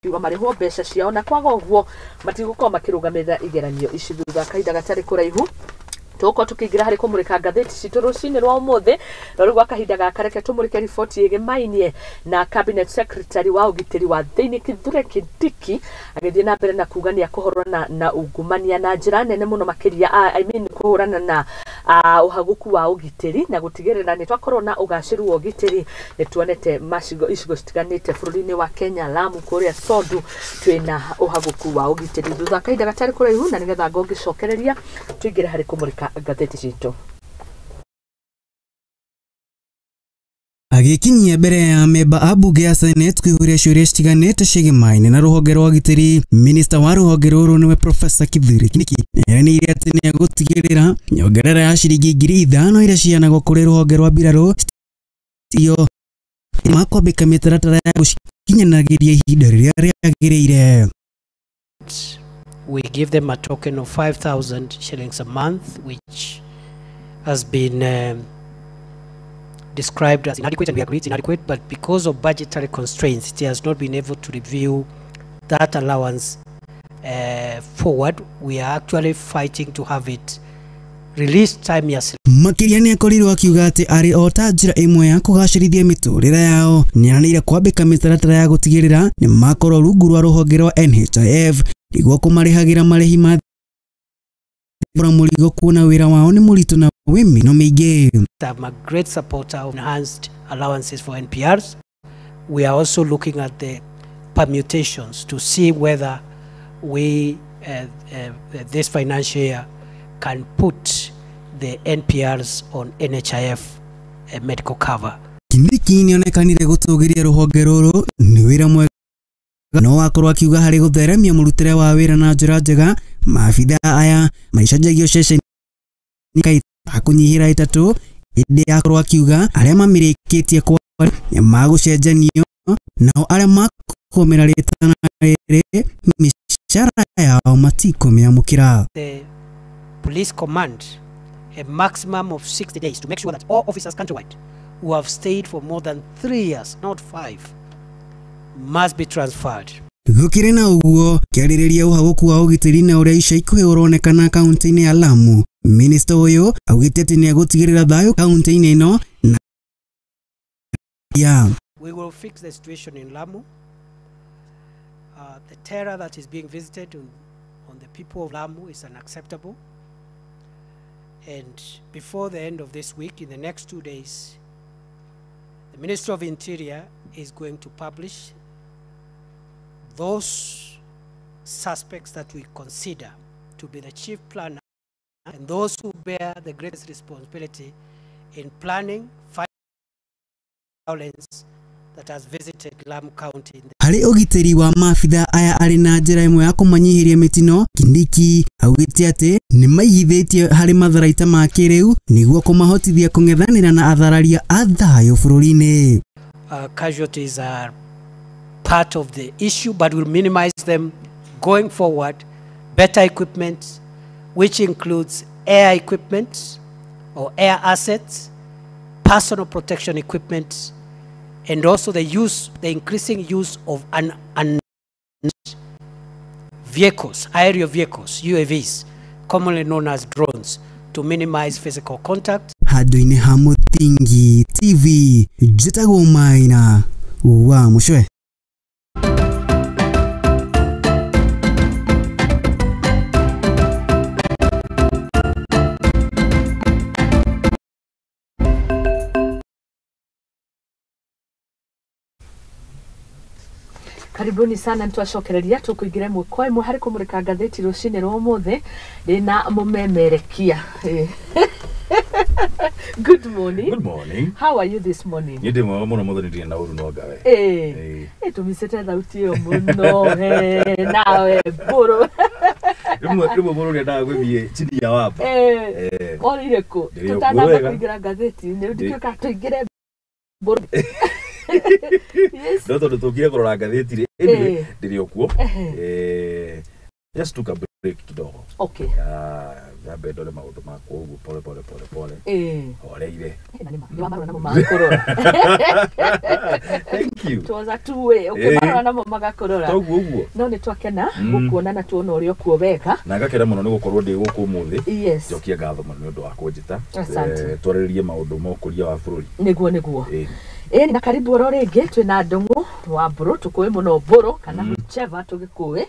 Makiuga marĩhwo mbeca ciao na kwaga ũguo matigũkorwo makĩrũgamĩrĩra igeranio ici. Thutha kahinda gatarĩ kũraihu tũgũkorwo tũkĩingĩra harĩ kũmũrĩka ngathĩti citũ rũcinĩ rwa ũmũthĩ. No rĩu gwa kahinda gaka reke tũmũrĩke riboti ĩgĩmainie na cabinet secretary wa ũgitĩri wa thĩinĩ Kithure Kindiki agĩthiĩ na mbere na kuga nĩ akũhũrana na ungumania na njĩra nene mũno makĩria, I mean kũhũrana na ũhagũku wa ũgitĩri na gũtigĩrĩra nĩ twakorwo na ũgacĩru wa ũgitĩri. Nĩ tuonete macigo icigo citiganĩte bũrũri-inĩ wa Kenya, Lamu kũrĩa Sondu twĩna ũhagũku wa ũgitĩri. Thutha kahinda gatarĩ kũraihu na nĩgetha ngũngĩcokereria tũingĩre harĩ kũmũrĩka ngathĩti citũ. Agĩkinyia mbere ya memba a mbunge ya Senate kwĩhũria ciũria citiganĩte ciĩgĩmaine na rũhonge rwa ũgitĩri, minista wa rũhonge rũrũ nĩwe Professor Kithure Kindiki nĩeranĩire atĩ nĩegũtigĩrĩra nyongerera ya ciringi 5,000 iria ciheanagwo kũrĩ rũhonge rwa mbirarũ iyo makwambĩka mĩtaratara ya gũcikinyanagĩria ihinda rĩrĩa rĩagĩrĩire. We give them a token of 5,000 shillings a month, which has been described as inadequate, and we agree it's inadequate, but because of budgetary constraints, it has not been able to review that allowance forward. We are actually fighting to have it released timeously. Makĩria nĩ akorirwo akiuga atĩ arĩ o ta njĩra ĩmwe ya kũgacĩrithia mĩtũrĩre yao nĩeranĩire kwambĩka mĩtaratara ya gũtigĩrĩra nĩ makorwo rungu rwa rũhonge rwa NHIF nĩguo kũmarĩhagĩra marĩhi ma mũrigo kuona wĩra wao nĩ mũritũ na wĩ mĩno mĩingĩ. I'm a great supporter of enhanced allowances for NPRs. We are also looking at the permutations to see whether we this financial year can put the NPRs on NHIF medical cover. Kindiki nĩonekanire gũtũgĩria rũhonge rũrũ nĩ wĩra mwega no akorwo akiuga harĩ gũtheremia mũrutĩre wa wĩra na njĩra njega maabitha aya maicanjagio ceceni kũnyihĩra 3 ĩndĩ akorwo akiuga arĩa mamĩrĩkĩtie kwa magũcenjanio nao arĩa makũmĩra rĩtana rĩrĩ mĩcara yao matikũmĩamũkĩra. The police command a maximum of 60 days to make sure that all officers countrywide who have stayed for more than 3 years, not 5, must be transferred. Gũkĩrĩ na ũguo kĩarĩrĩria ũhagũku wa ũgitĩri na ũrĩa ica ikuhĩ ũronekana kaunti-inĩ ya Lamu, minista ũyũ augĩte atĩ nĩegũtigĩrĩra thayũ kaunti-inĩ ĩno na ya. We will fix the situation in Lamu. The terror that is being visited on the people of Lamu is unacceptable. And before the end of this week, in the next 2 days, the Minister of Interior is going to publish those suspects that we consider to be the chief planner and those who bear the greatest responsibility in planning violence that has visited Lamu County. Harĩ ũgitĩri wa maabitha aya arĩ na njĩra ĩmwe ya kũmanyihĩria mĩtino, Kindiki augĩte atĩ nĩ maigithĩtie harĩ matharaita ma kĩrĩu nĩguo kũmahotithia kũng'ethanĩra na athararia a thayũ bũrũri-inĩ. Casualties are part of the issue, but we'll minimize them going forward. Better equipment, which includes air equipment or air assets, personal protection equipment, and also the increasing use of vehicles, aerial vehicles, UAVs, commonly known as drones, to minimize physical contact. Handũ-inĩ ha Mũthingi TV, njĩtagwo Maina wa Mũcwe. Karibuni sana ntwacokereria tukuingire ĩmwe kwa ĩmwe harĩ kũmũrĩka ngathĩti rũcinĩ rwa ũmũthĩ ndĩna mũmemerekia. Good morning. Good morning. How are you this morning? Nĩ ndĩ mwega mũno mũthoni ndirĩ na ũru no ngawe. Tũmicĩte thauti ĩyo mũno nawe mbũrũ. Rĩmwe mũrũ ũrĩa gũthiĩ chini ya wapa. Orire kũ? Tũtanamba kũingĩra ngathĩti-inĩ rĩu ndikĩũka tũingĩre mbũrũ. Yes. No tondu tukire kurora ngathĩti rĩ, anyway ndĩrĩ o kuo. Just took a break kidogo. Okay. Nyambe ndore maũndũ makwa ũguo pole pole pole pole. Horeire. Na nĩma nĩ wamarora namo magakũrora. Thank you. It was a two way, ũkĩmarora namo magakũrora. Toguo ũguo. No nĩ twakena gũkuona na tuona ũrĩa ũkuo wega. Na ngakena mũno nĩ gũkorwo ndĩ gũkũ ũmũthĩ. Yes. Njokia ngatho mũno nĩ ũndũ wa kũnjĩta. Asante. Twarĩrĩrie maũndũ ma ũkũria wa bũrũri. Nĩguo nĩguo. Ĩĩ. Ĩni na karibu oro rĩngĩ twĩna Ndung'u wa Mbũrũ, tũkũĩ mũno Mbũrũ kana whichever tũgĩkũĩ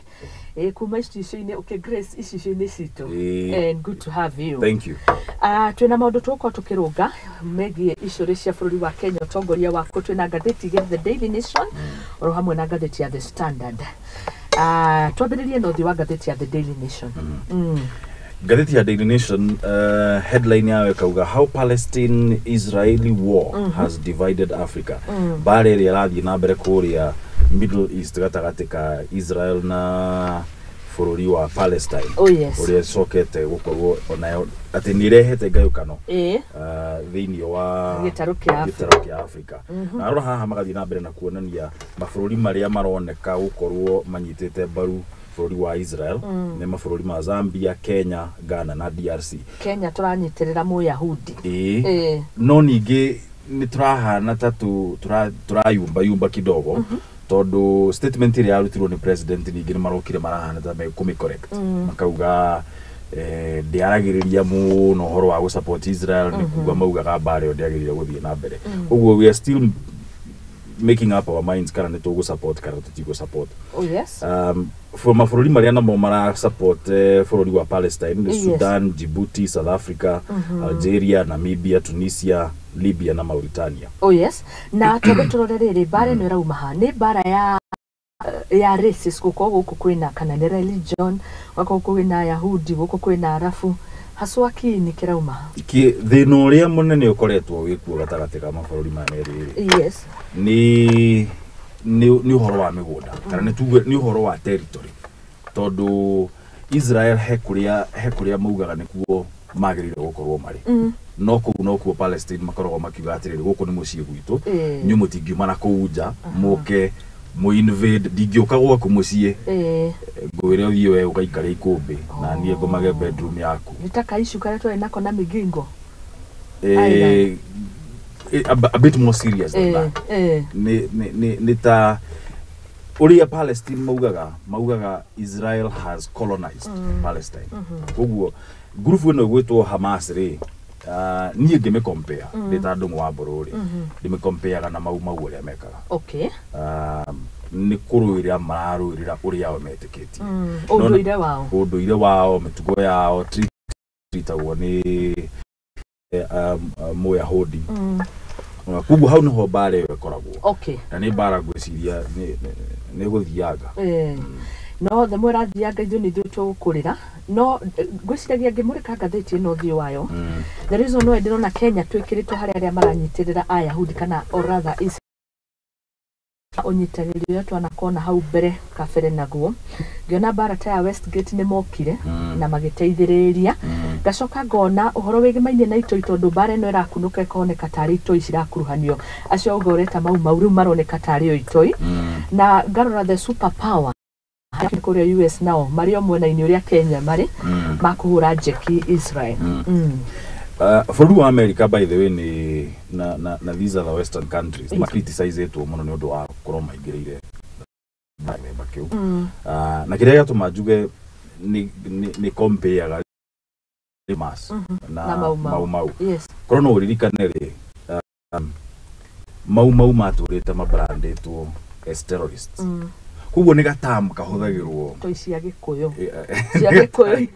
ĩ kuma icicio-inĩ ũkĩ grace icicio-inĩ citũ. Ĩĩ. And good to have you. Thank you. Twĩna maũndũ tũgũkorwo tũkĩrũnga megiĩ icũrĩ cia bũrũri wa Kenya, ũtongoria waku. Twĩna ngathĩti ya The Daily Nation oro hamwe na ngathĩti ya The Standard. Twambĩrĩrie na ũthiũ wa ngathĩti ya The Daily Nation. Ngathĩti ya Daily Nation, headline yayo ĩkauga "How Palestine Israeli War has Divided Africa". Mbara ĩrĩa ĩrathiĩ na mbere kũrĩa Middle East gatagatĩ ka Israel na bũrũri wa Palestine, Oh yes. ũrĩa ĩcokete gũkorwo onayo atĩ nĩ ĩrehete ngayũkano thĩinĩ wa gĩtarũ kĩa Africa. Gĩtarũ kĩa Africa. Na rora haha magathiĩ na mbere na kuonania mabũrũri marĩa maroneka gũkorwo manyitĩte mbaru bũrũri wa Israel nĩ mabũrũri ma Zambia, Kenya, Ghana na DRC. Kenya tũranyitĩrĩra Mũyahudi. Ĩĩ. Ĩĩ. No ningĩ nĩ tũrahana ta tũrayumbayumba kidogo, tondũ statement ĩrĩa yarutirwo nĩ president ningĩ nĩ marokire marahana ta mekũmĩ correct, makauga ndĩaragĩrĩria mũno ũhoro wa gũ-support Israel, nĩ kuga maugaga mbara ĩyo ndĩagĩrĩire gũthiĩ na mbere. Ũguo we are still making up our minds kana nĩ tũgũ support kana tũtigũ support. Oh yes. For mabũrũri marĩa namo mara support bũrũri wa Palestine nĩ Sudan, Djibouti, South Africa, Algeria, Namibia, Tunisia, Libya na Mauritania. Oh yes. Na twambe tũrore rĩrĩ, mbara ĩno ĩrauma ha? Nĩ mbara ya races, gũkorwo gũkũ kwĩna kana nĩ religion, gũkorwo kwĩna Ayahudi, gũkũ kwĩna Arabu, haswa kĩini kĩrauma ha? Thĩna ũrĩa mũnene ũkoretwo wĩkuo gatagatĩ ka mabũrũri maya merĩ rĩ, nĩ ũhoro wa mĩgũnda, kana nĩ tuge nĩ ũhoro wa territory, tondũ Israel he kũrĩa maugaga nĩkuo magĩrĩire gũkorwo marĩ, no kũu nokuo Palestine makoragwo makiuga atĩrĩrĩ, gũkũ nĩ mũciĩ gwitũ, inyuĩ mũtingiuma na kũu nja mũke mũ invade, ndingĩũka gwaku mũciĩ ngwĩre ũthiĩ we ũgaikare ikũmbĩ na niĩ ngomage bedroom yaku. Nĩ ta kaishu karĩa twarĩ nako na Migingo. A bit more serious than that. Nĩ ta ũrĩa Palestine maugaga Israel has colonized Palestine. Koguo ngurubu ĩno ĩgwĩtwo Hamas rĩ, niĩ ngĩmĩ compare ndĩ ta Ndung'u wa Mbũrũ rĩ, ndĩmĩ compareaga na Mau Mau ũrĩa mekaga. Nĩ kũrũĩrĩra mararũĩrĩra ũrĩa o metĩkĩtie. Ũndũire wao. Ũndũire wao, mĩtugo yao, treatagwo nĩ Mũyahudi. Koguo hau nĩho mbara ĩyo ĩkoragwo, na nĩ mbara ngwĩciria nĩ gũthianga. No the more ĩrathianga, ithuĩ nĩ ithuĩ tũgũkũrĩra. No ngwĩciragia ngĩmũrĩka ngathĩti ĩno ũthiũ wayo, the reason why ndĩrona Kenya twĩkĩrĩtwo harĩ arĩa maranyitĩrĩra Ayahudi kana or rather Israel, ũnyitanĩri ũrĩa twanakona hau mbere kabere naguo, ngĩona mbara ta ya Westgate nĩ mokire na magĩteithĩrĩria. Ngacoka ngona ũhoro wĩgĩmainie na itoi, tondũ mbara ĩno ĩrakunũka ĩkoneka tarĩ itoi cirakuruhanio, acio ũga ũreta Mau Mau rĩu maroneka tarĩ o itoi. Na ngarora the super power kũrĩa US nao marĩ o mwena-inĩ ũrĩa Kenya marĩ makũhũra njeki Israel. Bũrũri wa America, by the way, nĩ na these other western countries nĩ macriticizĩtwo mũno nĩ ũndũ wa gũkorwo maingĩrĩire gĩthemba kĩu. Na kĩrĩa gĩatũma njuge nĩ compareaga Hamas na Na Mau Mau. Mau Mau, korwo no ũririkane rĩ, Mau Mau matũrĩte mabrandĩtwo as terrorists. Koguo nĩ gatamu kahũthagĩrwo. Toi cia Gĩkũyũ, cia Gĩkũyũ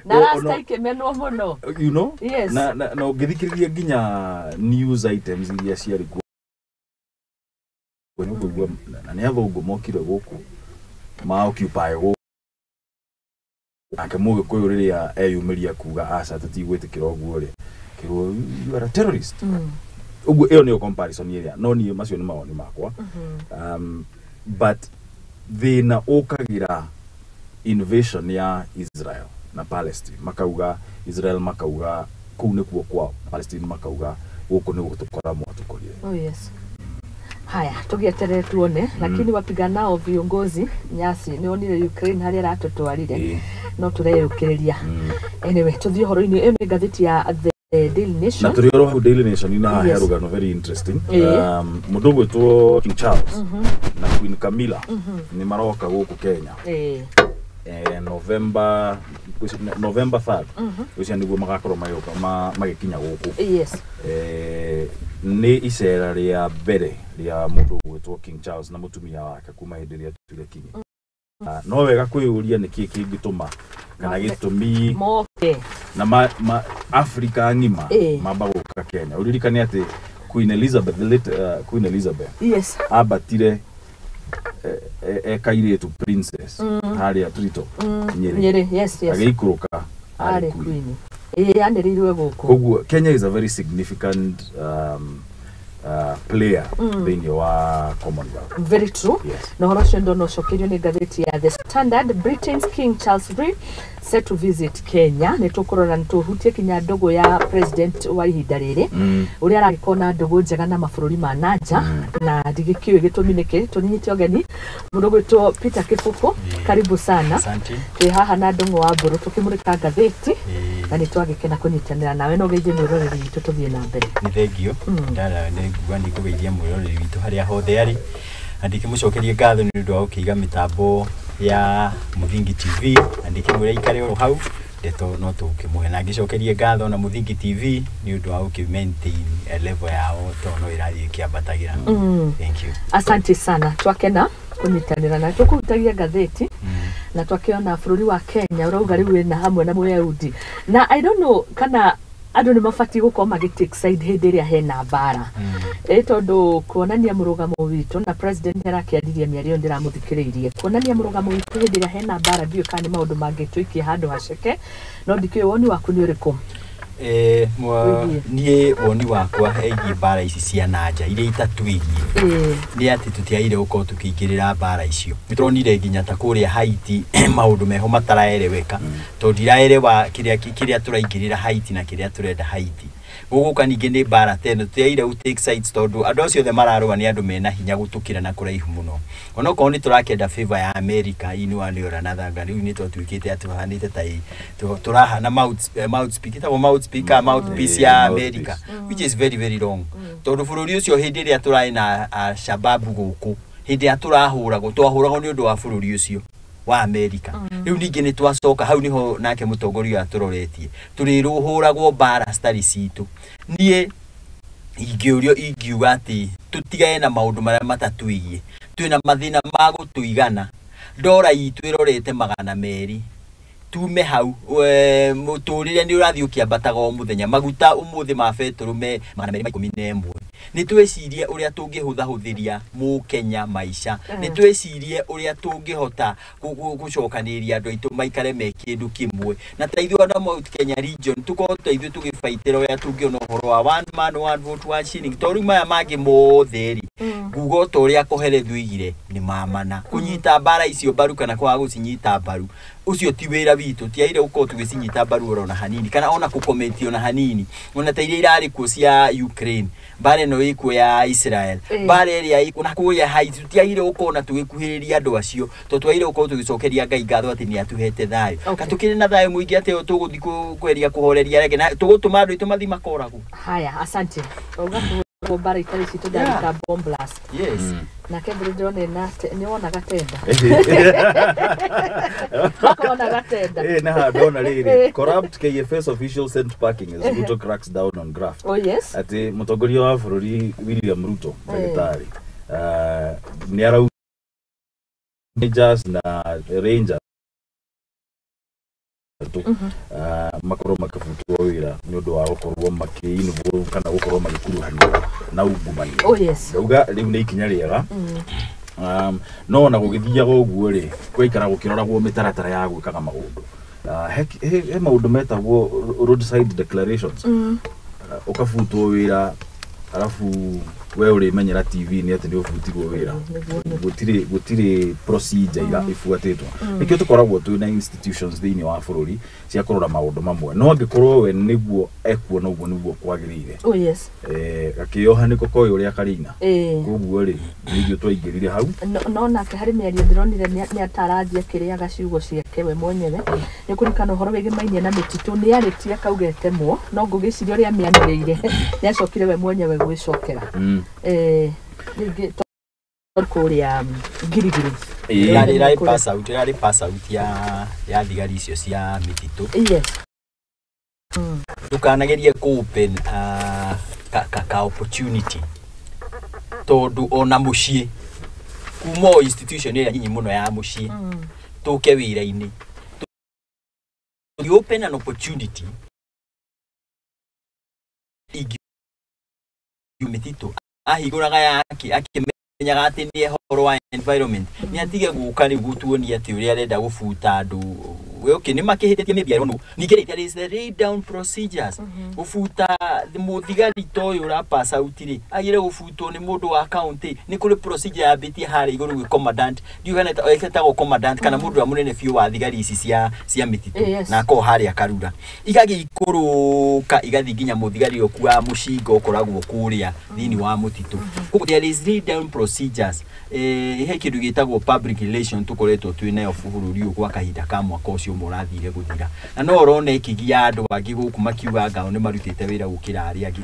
na rasta ikĩmenwo mũno. You know? Yes. Na ũngĩthikĩrĩria nginya news items iria ciarĩ kuo nĩ ũkũigua na nĩ athũngũ mokire gũkũ ma occupy gũkũ, nake Mũgĩkũyũ rĩrĩa eyumĩria kuga aca tũtigwĩtĩkĩra ũguo rĩ, kĩrwo "You are a terrorist". Ũguo ĩyo nĩyo comparison ĩrĩa, no niĩ macio nĩ mawoni makwa. But thĩna ũkagĩra invasion ya Israel na Palestine, makauga Israel makauga kũu nĩkuo kwao, Palestine makauga gũkũ nĩ gũtũkora mwatũkorire. Oh yes. Haya, tũgĩeterere tuone, lakini wapiganao viongozi nyasi nĩ onire Ukraine harĩa ĩratũtwarire, no tũreyũkĩrĩria. Anyway, tũthiĩ ũhoro-inĩ, ĩyo nĩ ngathĩti ya The Daily Na Nation. tũrĩ oro hau Daily Nation inĩ haha he rũgano very interesting. Mũndũ ũgwĩtwo King Charles na Queen Camilla nĩ maroka gũkũ Kenya November 3rd ũcio nĩguo magakorwo magĩũka magĩkinya gũkũ. Nĩ icera rĩa mbere rĩa mũndũ ũgwĩtwo King Charles na mũtumia wake kuma hĩndĩ ĩrĩa atuire king. No wega kwĩyũria nĩkĩ kĩngĩtũma kana gĩtũmi moke na ma Africa ng'ima mamba gũka Kenya. Ũririkane atĩ Queen Elizabeth, the late Queen Elizabeth ambatire ekairĩtu princess harĩa Trito Nyeri, Nyeri, yes. agĩikũrũka arĩ arĩ queen. Queen ĩĩ anĩrĩirwe gũkũ. Koguo Kenya is a very significant player thĩinĩ wa Commonwealth. Very true. Na ũhoro ũcio ndona ũcokerio nĩ ngathĩti ya The Standard, Britain's King Charles III set to visit Kenya. Nĩ tũkũrora nĩ tũhutie kinya ndũgũ ya president wa ihinda rĩrĩ, ũrĩa aragĩkorwo na ndũgũ njega na mabũrũri ma nanja, na ndigĩkĩũĩ gĩtũmi nĩkĩ. Tũnyite ũgeni mũndũ gwĩtwo Peter Kĩbũkũ, karibu sana. Asante. Twĩ haha na Ndũng'ũ wa Mbũrũ tũkĩmũrĩka ngathĩti, na nĩ twagĩkena kũnyitanĩra nawe. No geithie mwĩroreri witũ tũthiĩ na mbere. Nĩ thengio. Ndara nĩ nguga nĩ kũgeithia mwĩroreri witũ harĩa hothe arĩ, na ndĩkĩmũcokerie ngatho nĩ ũndũ wa gũkĩiga mĩtambo ya Mũthingi TV, na ndĩkĩmwĩra ikare oro hau, ndeto no tũkĩmũhe, na ngĩcokerie ngatho na Mũthingi TV nĩ ũndũ wa gũkĩ maintain level yao tondũ no ĩrathiĩ ĩkĩambatagĩra. Thank you. Asante sana, twakena kũnyitanĩra na tũkũrutagia ngathĩti, na twakĩona bũrũri wa Kenya ũrauga rĩu wĩna hamwe na Mũyahudi, na I don't know kana andũ nĩ mabatiĩ gũkorwo magĩ take side hĩndĩ ĩrĩa hena mbara, ĩ tondũ kuonania mũrũgamo witũ, na president nĩ arakĩaririe mĩario ndĩramũthikĩrĩirie, kuonania mũrũgamo witũ hĩndĩ ĩrĩa hena mbara, ndiũĩ kana nĩ maũndũ mangĩtũikia handũ haceke, no ndikĩũĩ woni waku nĩ ũrĩkũ? Wĩgiĩ. Niĩ woni wakwa hegiĩ mbara ici cia nanja iria itatwĩgiĩ nĩ atĩ tũtiagĩrĩire gũkorwo tũkĩingĩrĩra mbara icio. Nĩ tũronire nginya ta kũrĩa Haiti maũndũ meho mataraereweka, tondũ ndiraerewa kĩrĩa tũraingĩrĩra Haiti na kĩrĩa tũrenda Haiti. Gũgũka ningĩ nĩ mbara ta ĩno, tũtiagĩrĩire gũ take sides tondũ andũ acio othe mararũa nĩ andũ mena hinya gũtũkĩra na kũraihu mũno. Onokorwo nĩ tũrakĩenda favor ya America in one way or another, nga rĩu nĩ twatuĩkĩte atĩ tũhanĩte ta tũrahana mouthpiece, ĩtagwo mouthpiece kana mouthpiece ya America, which is very very wrong, tondũ bũrũri ũcio hĩndĩ ĩrĩa tũrarĩ na Shababu gũkũ, hĩndĩ ĩrĩa tũrahũragwo, twahũragwo nĩ ũndũ wa bũrũri ũcio wa America. Rĩu ningĩ nĩ twacoka hau nĩho nake mũtongoria ũyũ atũroretie tũrĩhũragwo mbara citarĩ citũ. Niĩ ingĩũrio ingiuga atĩ tũtigane na maũndũ marĩa matatwĩgiĩ. Twĩna mathĩna ma gũtũigana, ndora itũ ĩrorete 200, tume hau. Mũtũrĩre nĩ ũrathiĩ ũkĩambataga o mũthenya, maguta ũmũthĩ ma betũrũ me 211. Nĩ twĩcirie ũrĩa tũngĩhũthahũthĩria mũkenya maica, nĩ twĩcirie ũrĩa tũngĩhota gũcokanĩrĩria andũ aitũ maikare me kĩndũ kĩmwe, na ta ithuĩ andũ a Mount Kenya region tũkorwo ta ithuĩ tũgĩbaitĩra ũrĩa tũngĩona ũhoro wa one man one vote one shilling, tondũ rĩu maya mangĩ mothe rĩ, nguga o ta ũrĩa Kohelethu oigire nĩ mamana kũnyita mbara icio mbaru kana kwaga gũcinyita mbaru, ũcio ti wĩra witũ. Tiagĩrĩire gũkorwo tũgĩcinyita mbaru oro na hanini kana ona kũcomment ona hanini, ona ta iria irarĩ kuo cia Ukraine, mbara ĩno ĩkuo ya Israel, mbara ĩrĩa ĩkuo na kũrĩa Haiti, tũtiagĩrĩire gũkorwo na tũgĩkuhĩrĩria andũ acio, tondũ twagĩrĩire gũkorwo tũgĩcokeria Ngai ngatho atĩ nĩ atũhete thayũ. Ka tũkĩrĩ na thayũ mũingĩ atĩ tũgũthiĩ kweria kũhoreria rĩngĩ na tũgũtũma andũ aitũ mathiĩ makoragwo. Haya, asante. Wauga kũhũrwo mbara itarĩ citũ ndarĩ bomb blast. Nake mbere ndĩrona nĩ wonaga tenda, akona gatenda. Na ndona rĩrĩ, corrupt KFS official sent packing as Ruto cracks down on graft. Oh yes. Atĩ mũtongoria wa bũrũri William Ruto ndagĩtarĩ nĩ arau Rangers na Rangers makorwo makĩbutwo wĩra nĩ ũndũ wa gũkorwo makĩ-involve kana gũkorwo magĩkuruhanio na ungumania. Oh yes. Ndauga rĩu nĩ ikinya rĩega, no ona gũgĩthiaga ũguo rĩ, gwaikara gũkĩroragwo mĩtaratara ya gwĩkaga maũndũ. He maũndũ metagwo roadside declarations. Ũkabutwo wĩra arabu We ũrĩmenyera TV nĩ atĩ nĩ ũbutirwo wĩra. Gũtirĩ procedure ira ibuatĩtwo. Nĩkĩo tũkoragwo twĩna institutions thĩinĩ wa bũrũri cia kũrora maũndũ mamwe, no angĩkorwo we nĩguo ekuona ũguo nĩguo kwagĩrĩire. Oh yes. Gakĩoha nĩko koĩ ũrĩa karĩina. Ĩĩ. Koguo rĩ, nĩ ithuĩ twaingĩrire hau. No nake harĩ mĩario ndĩronire nĩ ataranjia kĩrĩaga ciugo ciake we mwenyewe. Nĩ kũririkana ũhoro wĩgĩmainie na mĩtitũ, nĩ arĩtie akauga ĩtemwo, no ngũgĩciria ũrĩa mĩanĩrĩire nĩ acokire we mwenyewe gwĩcokera. Rĩngĩ tondũ kũrĩa Ngirigiri. Ĩrarĩ pass out, ĩrarĩ pass out ya thigari icio cia mĩtitũ. Ndũkanagerie kũ open ka opportunity, tondũ ona mũciĩ kuma o institution ĩrĩa nyinyi mũno ya mũciĩ tũke wĩra-inĩ, you open an opportunity ingi mĩtitũ ahingũraga yake akĩmenyaga atĩ nĩ ũhoro wa environment, nĩ atige gũka rĩu gũtuonia atĩ ũrĩa arenda gũbuta andũ. We, okay, nĩ makĩhĩtĩtie, maybe I don't know. Ningĩ rĩ, there is the laid down procedures. Gũbuta mũthigari ta ũyũ ũra pass out rĩ, agire gũbutwo nĩ mũndũ wa county, nĩ kũrĩ procedure yambĩtie harĩa igũrũ gwĩ commandant, ndiũĩ kana ĩtagwo commandant kana mũndũ ũrĩa mũnene biũ wa thigari ici cia mĩtitũ. Na akorwo harĩa Karura, igagĩikũrũka igathiĩ nginya mũthigari ũkuaga mũcinga ũkoragwo kũrĩa thĩinĩ wa mũtitũ. Koguo there is laid down procedures. He kĩndũ gĩtagwo public relation tũkoretwo twĩ nayo bũrũri ũyũ gwa kahinda ka mwaka ũcio ũmwe ũrathire gũthira, na no ũrona ĩkĩgia andũ angĩ gũkũ makiuga ngao nĩ marutĩte wĩra gũkĩra arĩa angĩ.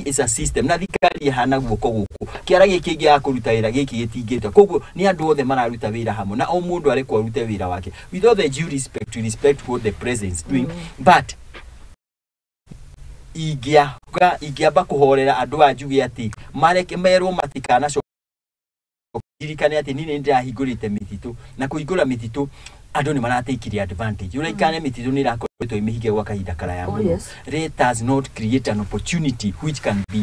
Is a system na thirikari ĩhana guoko gũkũ, kĩara gĩkĩ kĩngĩ kũruta wĩra gĩkĩ gĩtingĩruta. Koguo nĩ andũ othe mararuta wĩra hamwe, na o mũndũ arekwo arute wĩra wake. With all the due respect, we respect what the president is doing, but ingĩamba kũhorera andũ aya njuge atĩ mareke merwo matikanacoke. Ririkane atĩ niĩ nĩ ndĩrahingũrĩte mĩtitũ, na kũhingũra mĩtitũ andũ nĩ marateikire advantage. Ũraikane mĩtitũ nĩ ĩrakoretwo ĩmĩhinge gwa kahinda karaya mũno. Let us not create an opportunity which can be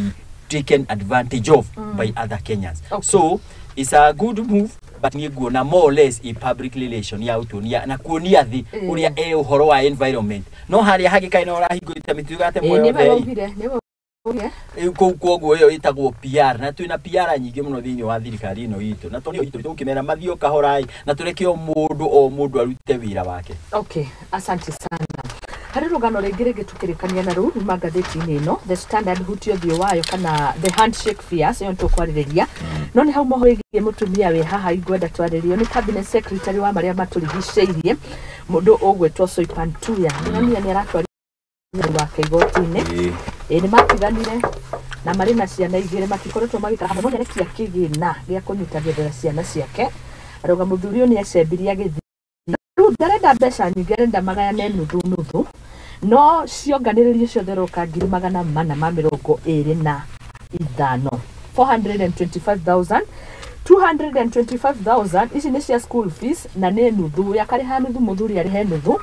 taken advantage of by other Kenyans. So it's a good move, but niĩ nguona more or less a public relation ya ũtuonia na kuonia thĩ ũrĩa e ũhoro wa environment, no harĩa hangĩ kaĩ no ũrahingũrĩte mĩtitũ ĩgatemwo Nĩwe yothe ĩ. waugire, nĩwe waugire. Rĩu kũu koguo ĩyo ĩtagwo PR, na twĩna PR nyingĩ mũno thĩinĩ wa thirikari ĩno itũ, na tondũ itũ tũkĩmera mathiĩ o kahora ĩ, na tũreke o mũndũ o mũndũ arute wĩra wake. Okay, asante sana. Harĩ rũgano rĩngĩ tũkĩrĩkania na rũu ruma ngathĩti-inĩ ĩno The Standard, hutia ũthiũ wayo kana the handshake fears, ĩyo nĩtũkwarĩrĩria, no nĩ hau moho ĩgiĩ mũtumia wĩ haha ingwenda twarĩrio nĩ cabinet secretary wa marĩa matũrigicĩirie, mũndũ ũgwĩtwo Soipan Tuya. Nĩonire nĩ aratwarire wake igoti-inĩ. Ĩĩ, nĩ matiganire na marĩ na ciana igĩrĩ, matikoretwo magĩikara hamwe, no nĩarekia kĩgĩna gĩa kũnyitagĩrĩra ciana ciake. Arauga mũthuri ũyũ nĩ acembirie agĩthiĩ, rĩu ndarenda mbeca nyingĩ, arenda magayane nuthu nuthu, no cionganĩrĩrio ciothe roka 425,000, 425,000, 225,000 ici nĩ cia school fees, na nĩ nuthu yakarĩha nuthu, mũthuri arĩhe nuthu.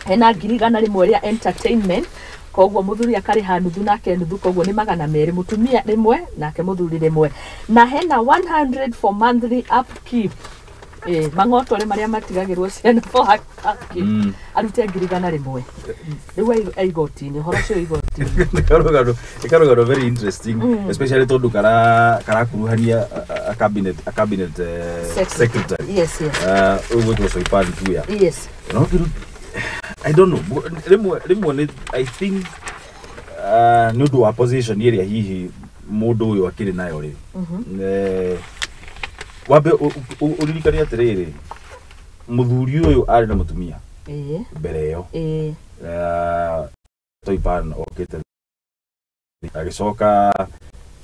Hena 100,000 rĩa entertainment, koguo mũthuri akarĩha nuthu nake nuthu, koguo nĩ 200, mũtumia rĩmwe nake mũthuri rĩmwe, na hena 100 for monthly upkeep, mang'otore marĩa matigagĩrwo ciana for upkeep. Arute 100,000. Rĩu igoti-inĩ, ũhoro ũcio igoti-inĩ. Nĩ karũgano very interesting, especially tondũ karakuruhania a cabinet secretary. Ũyũ gwĩtwo Soipan Tuya. No I don't know, rĩmwe nĩ I think nĩ ũndũ wa position ĩrĩa hihi mũndũ ũyũ akĩrĩ nayo rĩ. Wambe ũririkane atĩrĩrĩ, mũthuri ũyũ arĩ na mũtumia mbere ĩyo. Soipan okĩte agĩcoka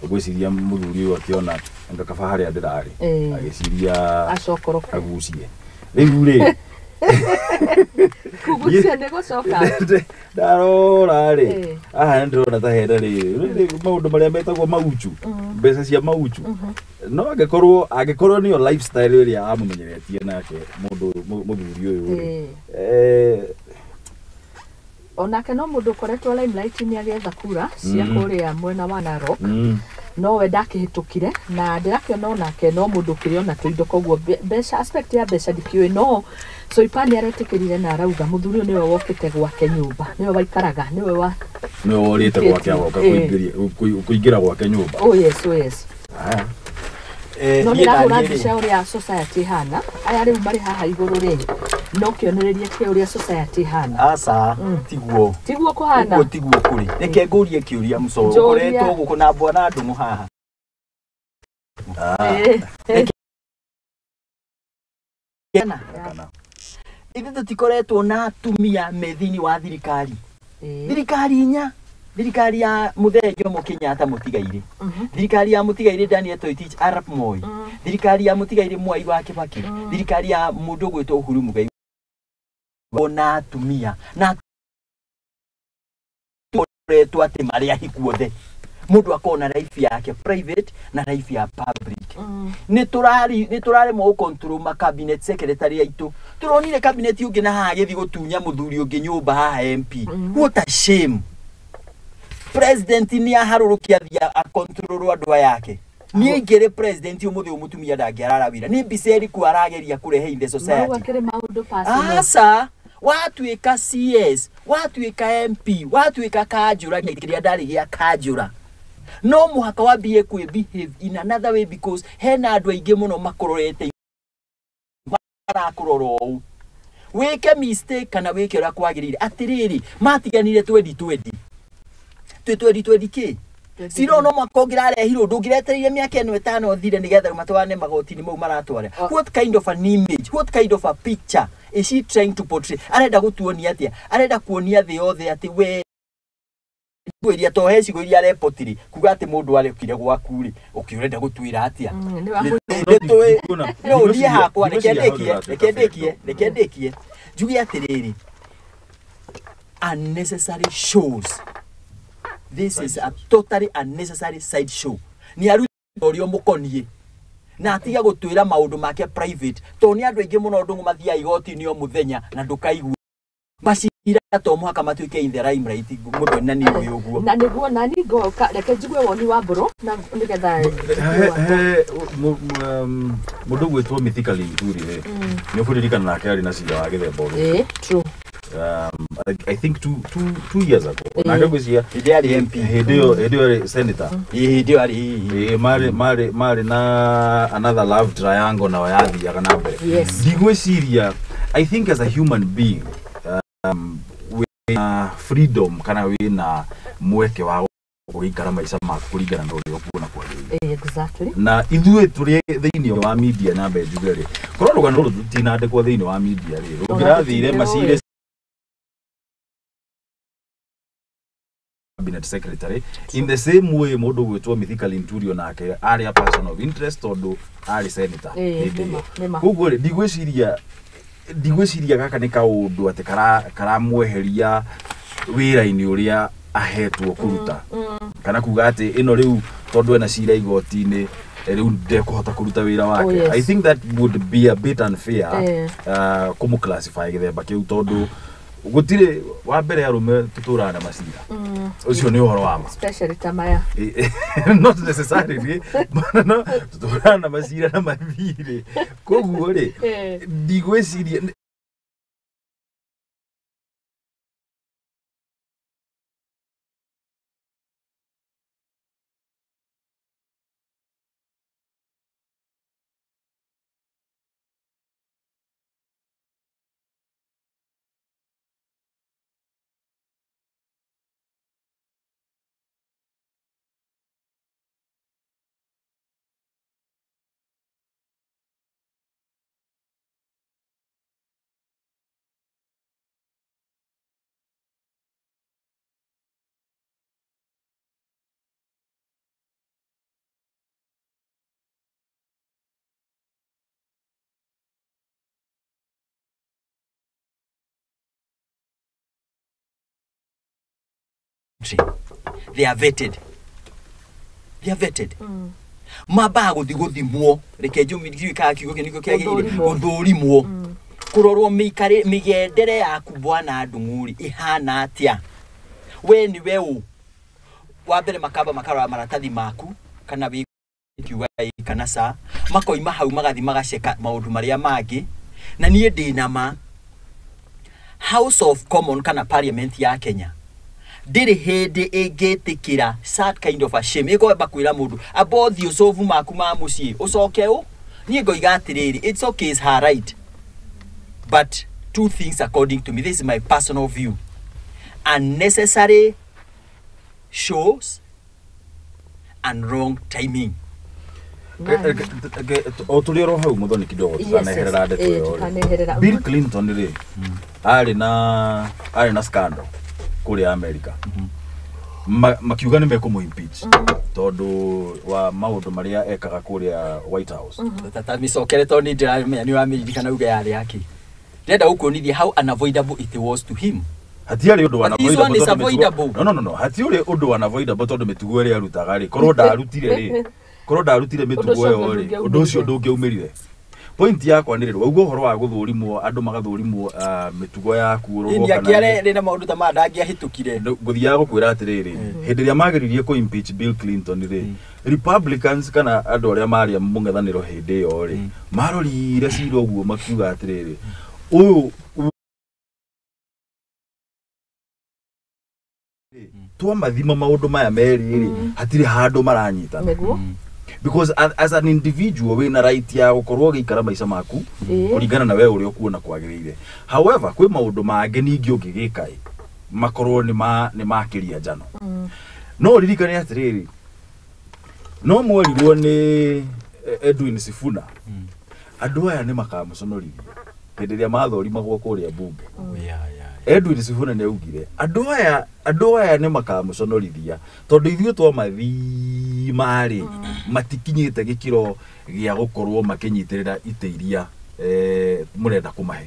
ngwĩciria mũthuri ũyũ akĩona anga kaba harĩa ndĩrarĩ, agĩciria acokoroke, agucie rĩu rĩ. Kugucia nĩ gũcoka. Ndarora rĩ, haha nĩ ndĩrona ta hena rĩ maũndũ marĩa metagwo mauchu, mbeca cia mauchu. No angĩkorwo nĩyo lifestyle ĩrĩa amũmenyeretie nake mũndũ mũthuri ũyũ rĩ, Onake no mũndũ ũkoretwo limelight-inĩ agĩetha kura cia kũrĩa mwena wa Narok. No we ndakĩhĩtũkire na ndĩrakĩona onake no mũndũ ũkĩrĩ ona tũindo, koguo mbeca, aspect ya mbeca ndikĩũĩ, no Soipan nĩaretĩkĩrire na arauga mũthuri ũyũ nĩwe wokĩte gwake nyũmba, nĩwe waikaraga, nĩwe wa nĩwe worĩte gwake agoka kũingĩra gwake nyũmba. Oh yes, oh yes. Aya. No ndĩrahũra mbica ũrĩa society ĩhana, aya rĩu marĩ haha igũrũ rĩ, no kĩonereria kĩa ũrĩa society ĩhana. Aca, tiguo. Tiguo kũhana. Ũguo tiguo kũrĩ. Reke ngũrie kĩũria mũcoro. Njũria. Ũkoretwo gũkũ na bwana Ndung'u haha. Kana. Ithuĩ tũtikoretwo na atumia me thĩinĩ wa thirikari. Thirikari inya. Thirikari ya Mũthee Jomo Kenyatta mũtigairĩ. Thirikari ya mũtigairĩ Daniel Toroitich arap Moi. Thirikari ya mũtigairĩ Mwai wa Kibaki. Thirikari ya mũndũ ũgwĩtwo Uhuru Muigai. Ona atumia na tũkoretwo atĩ marĩ ahiku othe. Mũndũ akona life yake private na life ya public. Nĩ tũraremwo gũ control ma cabinet secretary aitũ. Tũronire cabinet ũngĩ na haha agĩthiĩ gũtunya mũthuri ũngĩ nyũmba haha MP. What a shame. President nĩ aharũrũkia athiĩ akontrol andũ aya ake. Niĩ ingĩrĩ president ũmũthĩ ũyũ mũtumia ndangĩarara wĩra. Nĩ mbica ĩrĩkũ arageria kũrehe in the society? Marauga kĩrĩ maũndũ personal. Aca, watuĩka CS, watuĩka MP, watuĩka kanjũra, kĩrĩa ndarĩ gĩa kanjũra. No mũhaka wambie kwĩ behave in another way because hena andũ aingĩ mũno makũrorete, marakũrora ũũ. Wĩke mistake kana wĩke ũrĩa kwagĩrĩire. Atĩrĩrĩ, matiganire 2020. Twĩ 2020 kĩ? Cira no mwaka ũngĩrarehirwo, ndũngĩretereire mĩaka ĩno ĩtano thire nĩgetha matwarane magoti-inĩ mau maratwara. What kind of an image, what kind of a picture is she trying to portray? Arenda gũtuonia atĩa? Arenda kuonia thĩ yothe atĩ we iria to he cigo iria arepotiri kuga atĩ mũndũ arĩkire gwaku rĩ, ũkĩ ũrenda gũtuĩra atĩa? No niĩ hakwa, reke ndĩkie njuge atĩrĩrĩ, unnecessary shows. This is a totally unnecessary side show. Nĩ aruta ũrĩa mũkoniĩ na atiga gũtuĩra maũndũ make private, tondũ nĩ andũ aingĩ mũno ndũng'ũ mathiaga igoti-inĩ o mũthenya na ndũkaigua macira to mũhaka matuĩke in the limelight mũthoni na nĩ ũyũ ũguo. Na nĩguo nani ngoka, reke njigue woni wa Mbũrũ na nĩgetha mũndũ ũgwĩtwo Mithika Linturi rĩ, nĩ ũkũririkana nake arĩ na cira wa gĩthemba ũrĩkũ? True. I think two years ago. Nake ngwĩciria hĩndĩ yarĩ MP. Hĩndĩ ĩyo yarĩ senator. Hĩndĩ ĩyo yarĩ Marĩ na another love triangle nao yathiaga na mbere. Yes. Ndigwĩciria, I think as a human being, wĩna freedom kana wĩna mweke wa gũikara maica maku kũringana na ũrĩa ũkuona kwagĩrĩire. Exactly. Na ithuĩ tũrĩ thĩinĩ wa media na mbe njuge rĩ, korwo rũgano rũrũ rũtinandĩkwo thĩinĩ wa media rĩ, rũngĩrathire macire cabinet secretary in the same way mũndũ ũgwĩtwo Mithika Linturi nake arĩ a person of interest tondũ arĩ senator hĩndĩ ĩyo. Koguo rĩ, ndigwĩciria gaka nĩ kaũndũ atĩ karamweheria wĩra-inĩ ũrĩa ahetwo kũruta, kana kuga atĩ ĩno rĩu tondũ ena cira igoti-inĩ rĩu ndekũhota kũruta wĩra wake. I think that would be a bit unfair kũmũ-classify gĩthemba kĩu tondũ gũtirĩ wa mbere arũme tũtũraga na macira. Ũcio nĩ ũhoro wa ma. Especially ta maya. Not necessarily. No, tũtũraga na macira na mathirĩ. Koguo rĩ, ndigwĩciria They are vetted. They are vetted. Mambaga gũthiĩ gũthimwo, reke ndiũĩ kana kiugo kĩu nĩkĩo kĩagĩrĩire, gũthũrimwo, kũrorwo mĩgendere yaku bwana Ndung'u ĩhana atĩa, we nĩwe ũ. Wa mbere makamba makarora maratathi maku kana wĩ kiuga ĩ kana ca makoima hau magathi magaceka maũndũ marĩa mangĩ. Na niĩ ndĩ na ma House of Commons kana Parliament ya Kenya ndĩrĩ hĩndĩ ĩngĩtĩkĩra such kind of a shame. Ĩkwamba kwĩra mũndũ amba ũthiĩ ũcovu maku ma mũciĩ ũcoke ũ. Niĩ ngoiga atĩrĩrĩ, it's okay, it's her right, but two things according to me, this is my personal view: unnecessary shows and wrong timing. O tũrĩ oro hau Muthoni kidogo tũkaneherera ndeto Eh, ĩyo rĩ. tũkaneherera. Bill Clinton rĩ arĩ na scandal kũrĩa America. Makiuga nĩ mekũmũ impeach tondũ wa maũndũ marĩa ekaga kũrĩa White House. Ta mĩcokere tondũ nĩ ndĩramenya nĩ ũramĩririkana uge yarĩ yake. Ndĩrenda gũkuonithia how unavoidable it was to him. Hatiarĩ ũndũ But this one is unavoidable tondũ mĩtugo- avoidable. No, hatiũrĩ ũndũ unavoidable tondũ mĩtugo ĩrĩa arutaga rĩ, korwo ndarutire rĩ, korwo ndarutire mĩtugo ũcio ĩyo rĩ, ũndũ ũcio ndũngĩaumĩrire. Point yakwa nĩ rĩrĩ, wauga ũhoro wa gũthũrimwo, andũ magathũrimwo mĩtugo yaku ũrorwo Ĩni kana akĩarĩ na maũndũ ta maya ndangĩahĩtũkire. Ngũthiaga gũkwĩra atĩrĩrĩ, hĩndĩ ĩrĩa mageririe kũ impeach Bill Clinton rĩ, Republicans kana andũ arĩa marĩ a mũng'ethanĩro hĩndĩ ĩyo rĩ, marorire cira ũguo makiuga atĩrĩrĩ, ũyũ twamathima maũndũ maya merĩ rĩ, hatirĩ handũ maranyitana. Nĩguo. Because as an individual wĩna right ya gũkorwo ũgĩikara maica maku kũringana na we ũrĩa ũkuona kwagĩrĩire. However, kwĩ maũndũ mangĩ ningĩ ũngĩgĩka ĩ makorwo nĩ makĩria njano. No ũririkane atĩrĩrĩ, no mwerirwo nĩ Edwin Sifuna andũ aya nĩ makamũconorithia hĩndĩ ĩrĩa mathorimagwo kũrĩa bunge. Edwin Sifuna nĩ augire andũ aya nĩ makamũconorithia tondũ ithuĩ twamathima rĩ, matikinyĩte gĩkĩro gĩa gũkorwo makĩnyitĩrĩra itĩ iria mũrenda kũmahe.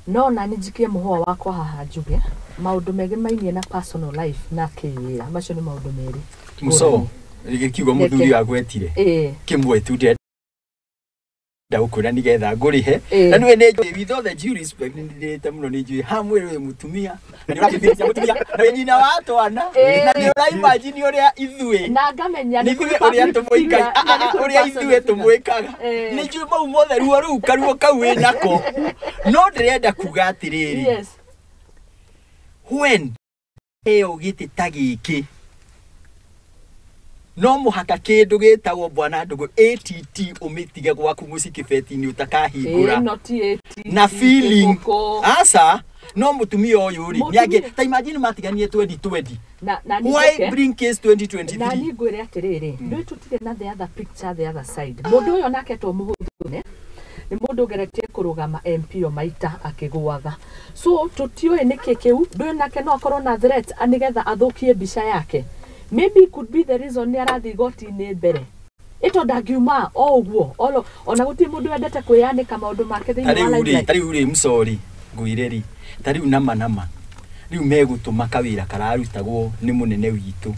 No nani njikie mũhũa wakwa haha njuge maũndũ megĩmainie na personal life na kĩwĩra, macio nĩ maũndũ merĩ. Muso gĩkiugo mũthuri agwetire kĩmwe tu ndĩrenda gũkwĩra nĩgetha ngũrĩhe. Na nĩwe nĩ njũĩ, with all the due respect, nĩ ndĩrĩte mũno, nĩ njũĩ hamwe wĩ mũtumia na nĩ ũrakĩthĩria mũtumia na wĩ nyina wa twana na nĩ ũraimagine ũrĩa ithuĩ na ngamenya nĩ nĩ kũrĩ ithuĩ ũrĩa public tũmũikaga figure, na nĩ kũrĩ ũrĩa personal ithuĩ figure. Tũmwĩkaga. Nĩ njũĩ mau mothe, ruo rũu karuo kau wĩ nako, no ndĩrenda kuga atĩrĩrĩ, when ĩyo gĩtĩ ta gĩkĩ no mũhaka kĩndũ gĩtagwo bwana ndũgũ ATT ũmĩtige gwaku mũciĩ kĩbeti-inĩ ũtakahingũra No ti ATT, na feeling gũkũ. Aca no mũtumia ũyũ rĩ Mũtumia- nĩangĩ ta imagine matiganie 2020. Na niĩ Why njũke- bring case na 2023? niĩ ngwĩre atĩrĩrĩ, ndũĩ tũtirĩ na the other picture, the other side. Mũndũ ũyũ nake to mũhũthũ nĩ mũndũ ũgeretie kũrũgama MP o maita akĩgũaga, so tũtiũĩ nĩkĩ kĩu. Ndũĩ nake no akorwo na threat nĩgetha athũkie mbica yake. Maybe could be the reason nĩ arathiĩ igoti-inĩ mbere ĩto ndangiuma o ũguo ona gũtirĩ mũndũ wendete kwĩyanĩka maũndũ make Ta thĩinĩ wa rĩu rĩ limelight. Ta rĩu rĩ mcori ngwĩre rĩ, ta rĩu nama rĩu megũtũma kawĩra kararutagwo nĩ mũnene witũ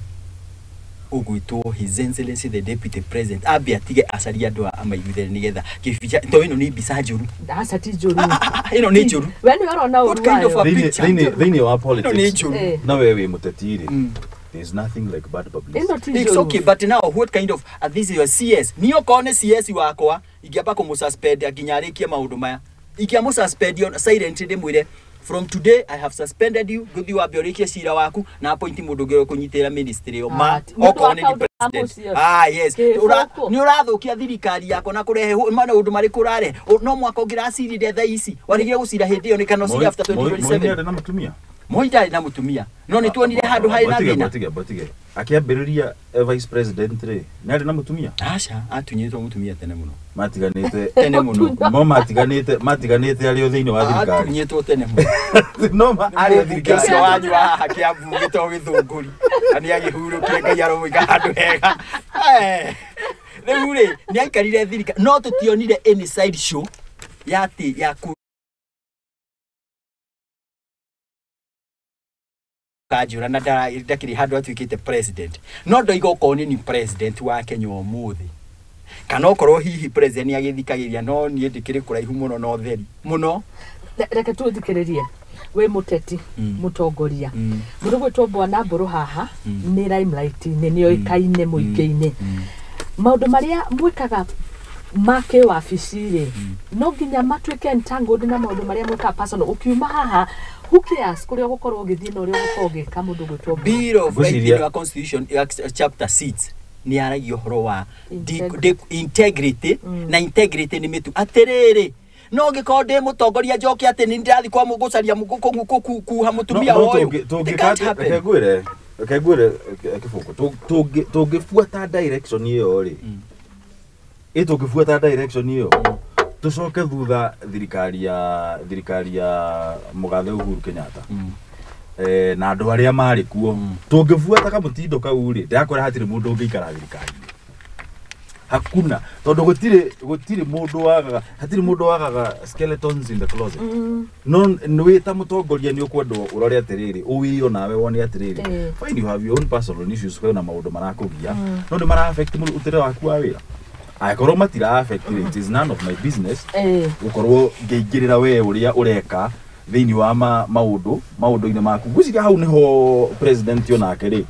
ũgwĩtwo His Excellency the Deputy President ambe atige acarie andũ amaiguithanie nĩgetha kĩbica to ĩno nĩ mbica njũru. Aca, ti njũru. Ah, ĩno nĩ njũru. We nĩ ũrona What ũru kind of wayo. a Thĩinĩ picture? thĩinĩ wa Ĩno nĩ politics njũru. Na we wĩ mũteti rĩ, there's nothing like bad publicity. Ĩno ti It's njũru. okay, but now what kind of this is your CS? Niĩ okorwo nĩ CS wakwa ingĩamba kũmũsuspend nginya arĩkie maũndũ maya. Ingĩamũsuspend on silent ndĩmwĩre, "From today I have suspended you, gũthiĩ wambe ũrĩkie cira waku na appoint mũndũ ũngĩ ũrĩa ũkũnyitĩrĩra ministry ĩyo." Ma Ah, nĩ ũndũ okorwo wa nĩ kaũndũ ka president. mũciĩ. Ah, yes. Kĩboko. Nĩ ũrathũkia thirikari yakwa na kũrehe maũndũ marĩkũ ũrarehe. No mwaka ũngĩracirire thaa ici warĩgire gũcira hĩndĩ ĩyo nĩ kana ũcire after Moi 2027. nĩ arĩ na mũtumia. Moi ndarĩ na mũtumia no nĩ tuonire handũ harĩ na Botige, thĩna. botige, botige. Akĩambĩrĩria vice president rĩ, nĩ arĩ na mũtumia. Aca, atunyĩtwo mũtumia tene mũno. Matiganĩte. Tene mũno. Mo matiganĩte arĩ o thĩinĩ wa thirikari. Atunyĩtwo tene mũno. No ma arĩ o Mũmbunge ũcio thirikari. wanyu wa haha Kĩambu gĩtagwo Gĩthũngũri na nĩ agĩhurũkire, Ngai aromũiga handũ hega. Rĩu rĩ nĩ aikarire thirikari no tũtionire any side show ya atĩ ya ku kanjũra na ndakĩrĩ handũ atuĩkĩte president, no ndoiga okorwo nĩ ni president wa Kenya ũmũthĩ kana okorwo hihi president nĩ agĩthikagĩria, no niĩ ndĩkĩrĩ kũraihu mũno na ũtheri mũno. Reke tũthikĩrĩrie Wĩ mũteti, mũtongoria, mũndũ gwĩtwo Bwana Mbũrũ haha nĩ limelight-inĩ, nĩ oĩkaine mũingĩ-inĩ. Maũndũ marĩa mwĩkaga ma kĩwabici rĩ, no nginya matuĩke entangled na maũndũ marĩa mwĩkaga personal? Ũkiuma haha, who cares kũrĩa ũgũkorwo ũgĩthiĩ na ũrĩa ũgũkorwo ũgĩka, mũndũ gwĩtwo Mbũrũ? Bill of Rights Ngwĩciria- thĩinĩ wa Constitution ya chapter 6 nĩ yaragia ũhoro wa Integrity. Integrity na integrity nĩ mĩtu atĩrĩrĩ, no ngĩkorwo ndĩ mũtongoria njoke atĩ nĩ ndĩrathiĩ kwa gũcaria kuha mũtumia No, no, wa ũyũ. tũngĩ- It can't happen. Reke ngwĩre kĩbũngũ, tũngĩbuata direction ĩyo rĩ, ĩ tũngĩbuata direction ĩyo tũcoke thutha thirikari ya mũgathe Uhuru Kenyatta na andũ arĩa marĩ kuo, tũngĩbuata kamũtindo kau rĩ, ndĩrakwĩra hatirĩ mũndũ ũngĩikara thirikari-inĩ, hakuna, tondũ gũtirĩ mũndũ wagaga, hatirĩ mũndũ wagaga skeletons in the closet. No nĩ ta mũtongoria nĩ ũkwendwo ũrore atĩrĩrĩ, ũwĩo nawe wone atĩrĩrĩ, fine, you have your own personal issues, kwĩna maũndũ marakũgia, no nĩ mara affect mũrutĩre waku wa wĩra? Angĩkorwo matira affect rĩ, it is none of my business gũkorwo ngĩingĩrĩra we ũrĩa ũreka thĩinĩ wa maũndũ-inĩ maku. Ngwĩciria hau nĩho president onake rĩ.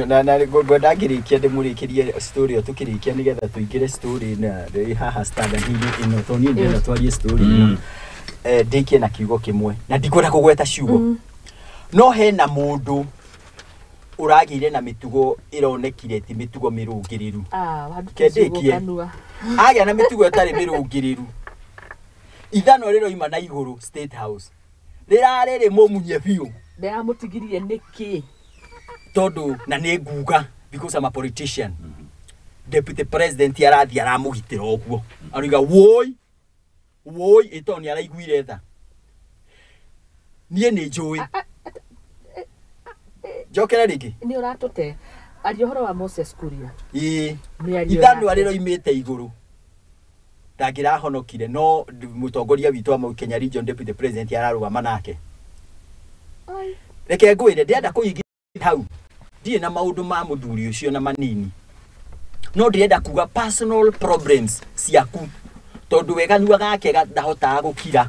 Na ngwenda ngĩrĩkia ndĩmũrĩkĩrie story ĩyo, tũkĩrĩkia nĩgetha tũingĩre story na ĩ haha standard-inĩ ĩno, tondũ niĩ ndĩrenda twarie story ĩno. Ndĩkie na kiugo kĩmwe na ndikwenda kũgweta ciugo, no hena mũndũ ũragĩire na mĩtugo ĩronekire ti mĩtugo mĩrũngĩrĩru. Ah, wanduta ciugo Kendĩkie. kanua. Agĩa na mĩtugo ĩtarĩ mĩrũngĩrĩru, ithanwa rĩroima na igũrũ State House rĩrarĩ rĩmũmunye biũ. Ndĩramũtigirie nĩkĩ? Tondũ na nĩ nguga because I'm a politician, deputy president arathiĩ aramũgitĩra ũguo, aroiga woi woi, ĩ tondũ nĩ araiguire tha. Niĩ nĩ njũĩ njokere rĩngĩ. Nĩ ũratũte aria ũhoro wa Moses Kuria. Ĩĩ. Mĩario Ithanwa yake. rĩroimĩte igũrũ ndangĩrahonokire, no mũtongoria witũ wa Mount Kenya Region, deputy president, ararũgama nake. Ai. Reke ngwĩre, ndĩrenda kũingĩra hau, ndirĩ na maũndũ ma mũthuri ũcio na manini, no ndĩrenda kuga personal problems ciaku, tondũ we kanua gake ndahotaga gũkira,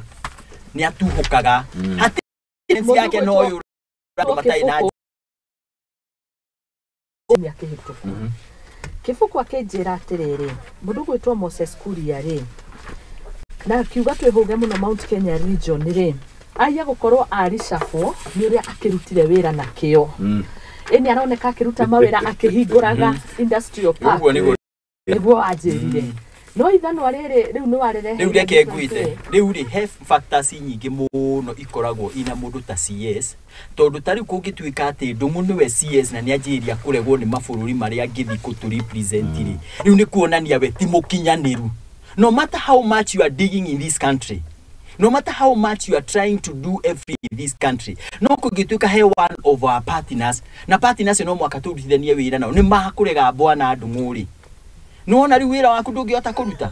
nĩ atuhũkaga hatirĩ yake no ũyũ andũ matarĩ na. Kiumia kĩhĩtũku kĩbuku akĩnjĩra atĩrĩrĩ, mũndũ gwĩtwo Moses Kuria rĩ, na akiuga twĩhũge mũno Mount Kenya Region rĩ, aya gũkorwo aricabwo nĩ ũrĩa akĩrutire wĩra na kĩo. Ĩni aroneka akĩruta mawĩra akĩhingũraga industrial park. Ũguo nĩguo. Nĩguo wanjĩrire, no ithanwa rĩrĩ rĩu nĩ warĩrehe. Rĩu reke ngwĩte, rĩu rĩ he factors nyingĩ mũno ikoragwo ina mũndũ ta CS, tondũ ta rĩu kũngĩtuĩka atĩ Ndũng'ũ nĩwe CS na nĩanjĩrĩria kũregwo nĩ mabũrũri marĩa angĩthiĩ kũtũ represent rĩ, rĩu nĩ kuonania we ti mũkinyanĩru. No matter how much you are digging in this country, no matter how much you are trying to do everything in this country, no kũngĩtuĩka he one of our partners, na partners no mwaka tũrutithanie wĩra nao, nĩ makũrega bwana Ndũng'ũ rĩ, nĩwona rĩu wĩra waku ndũngĩhota kũruta.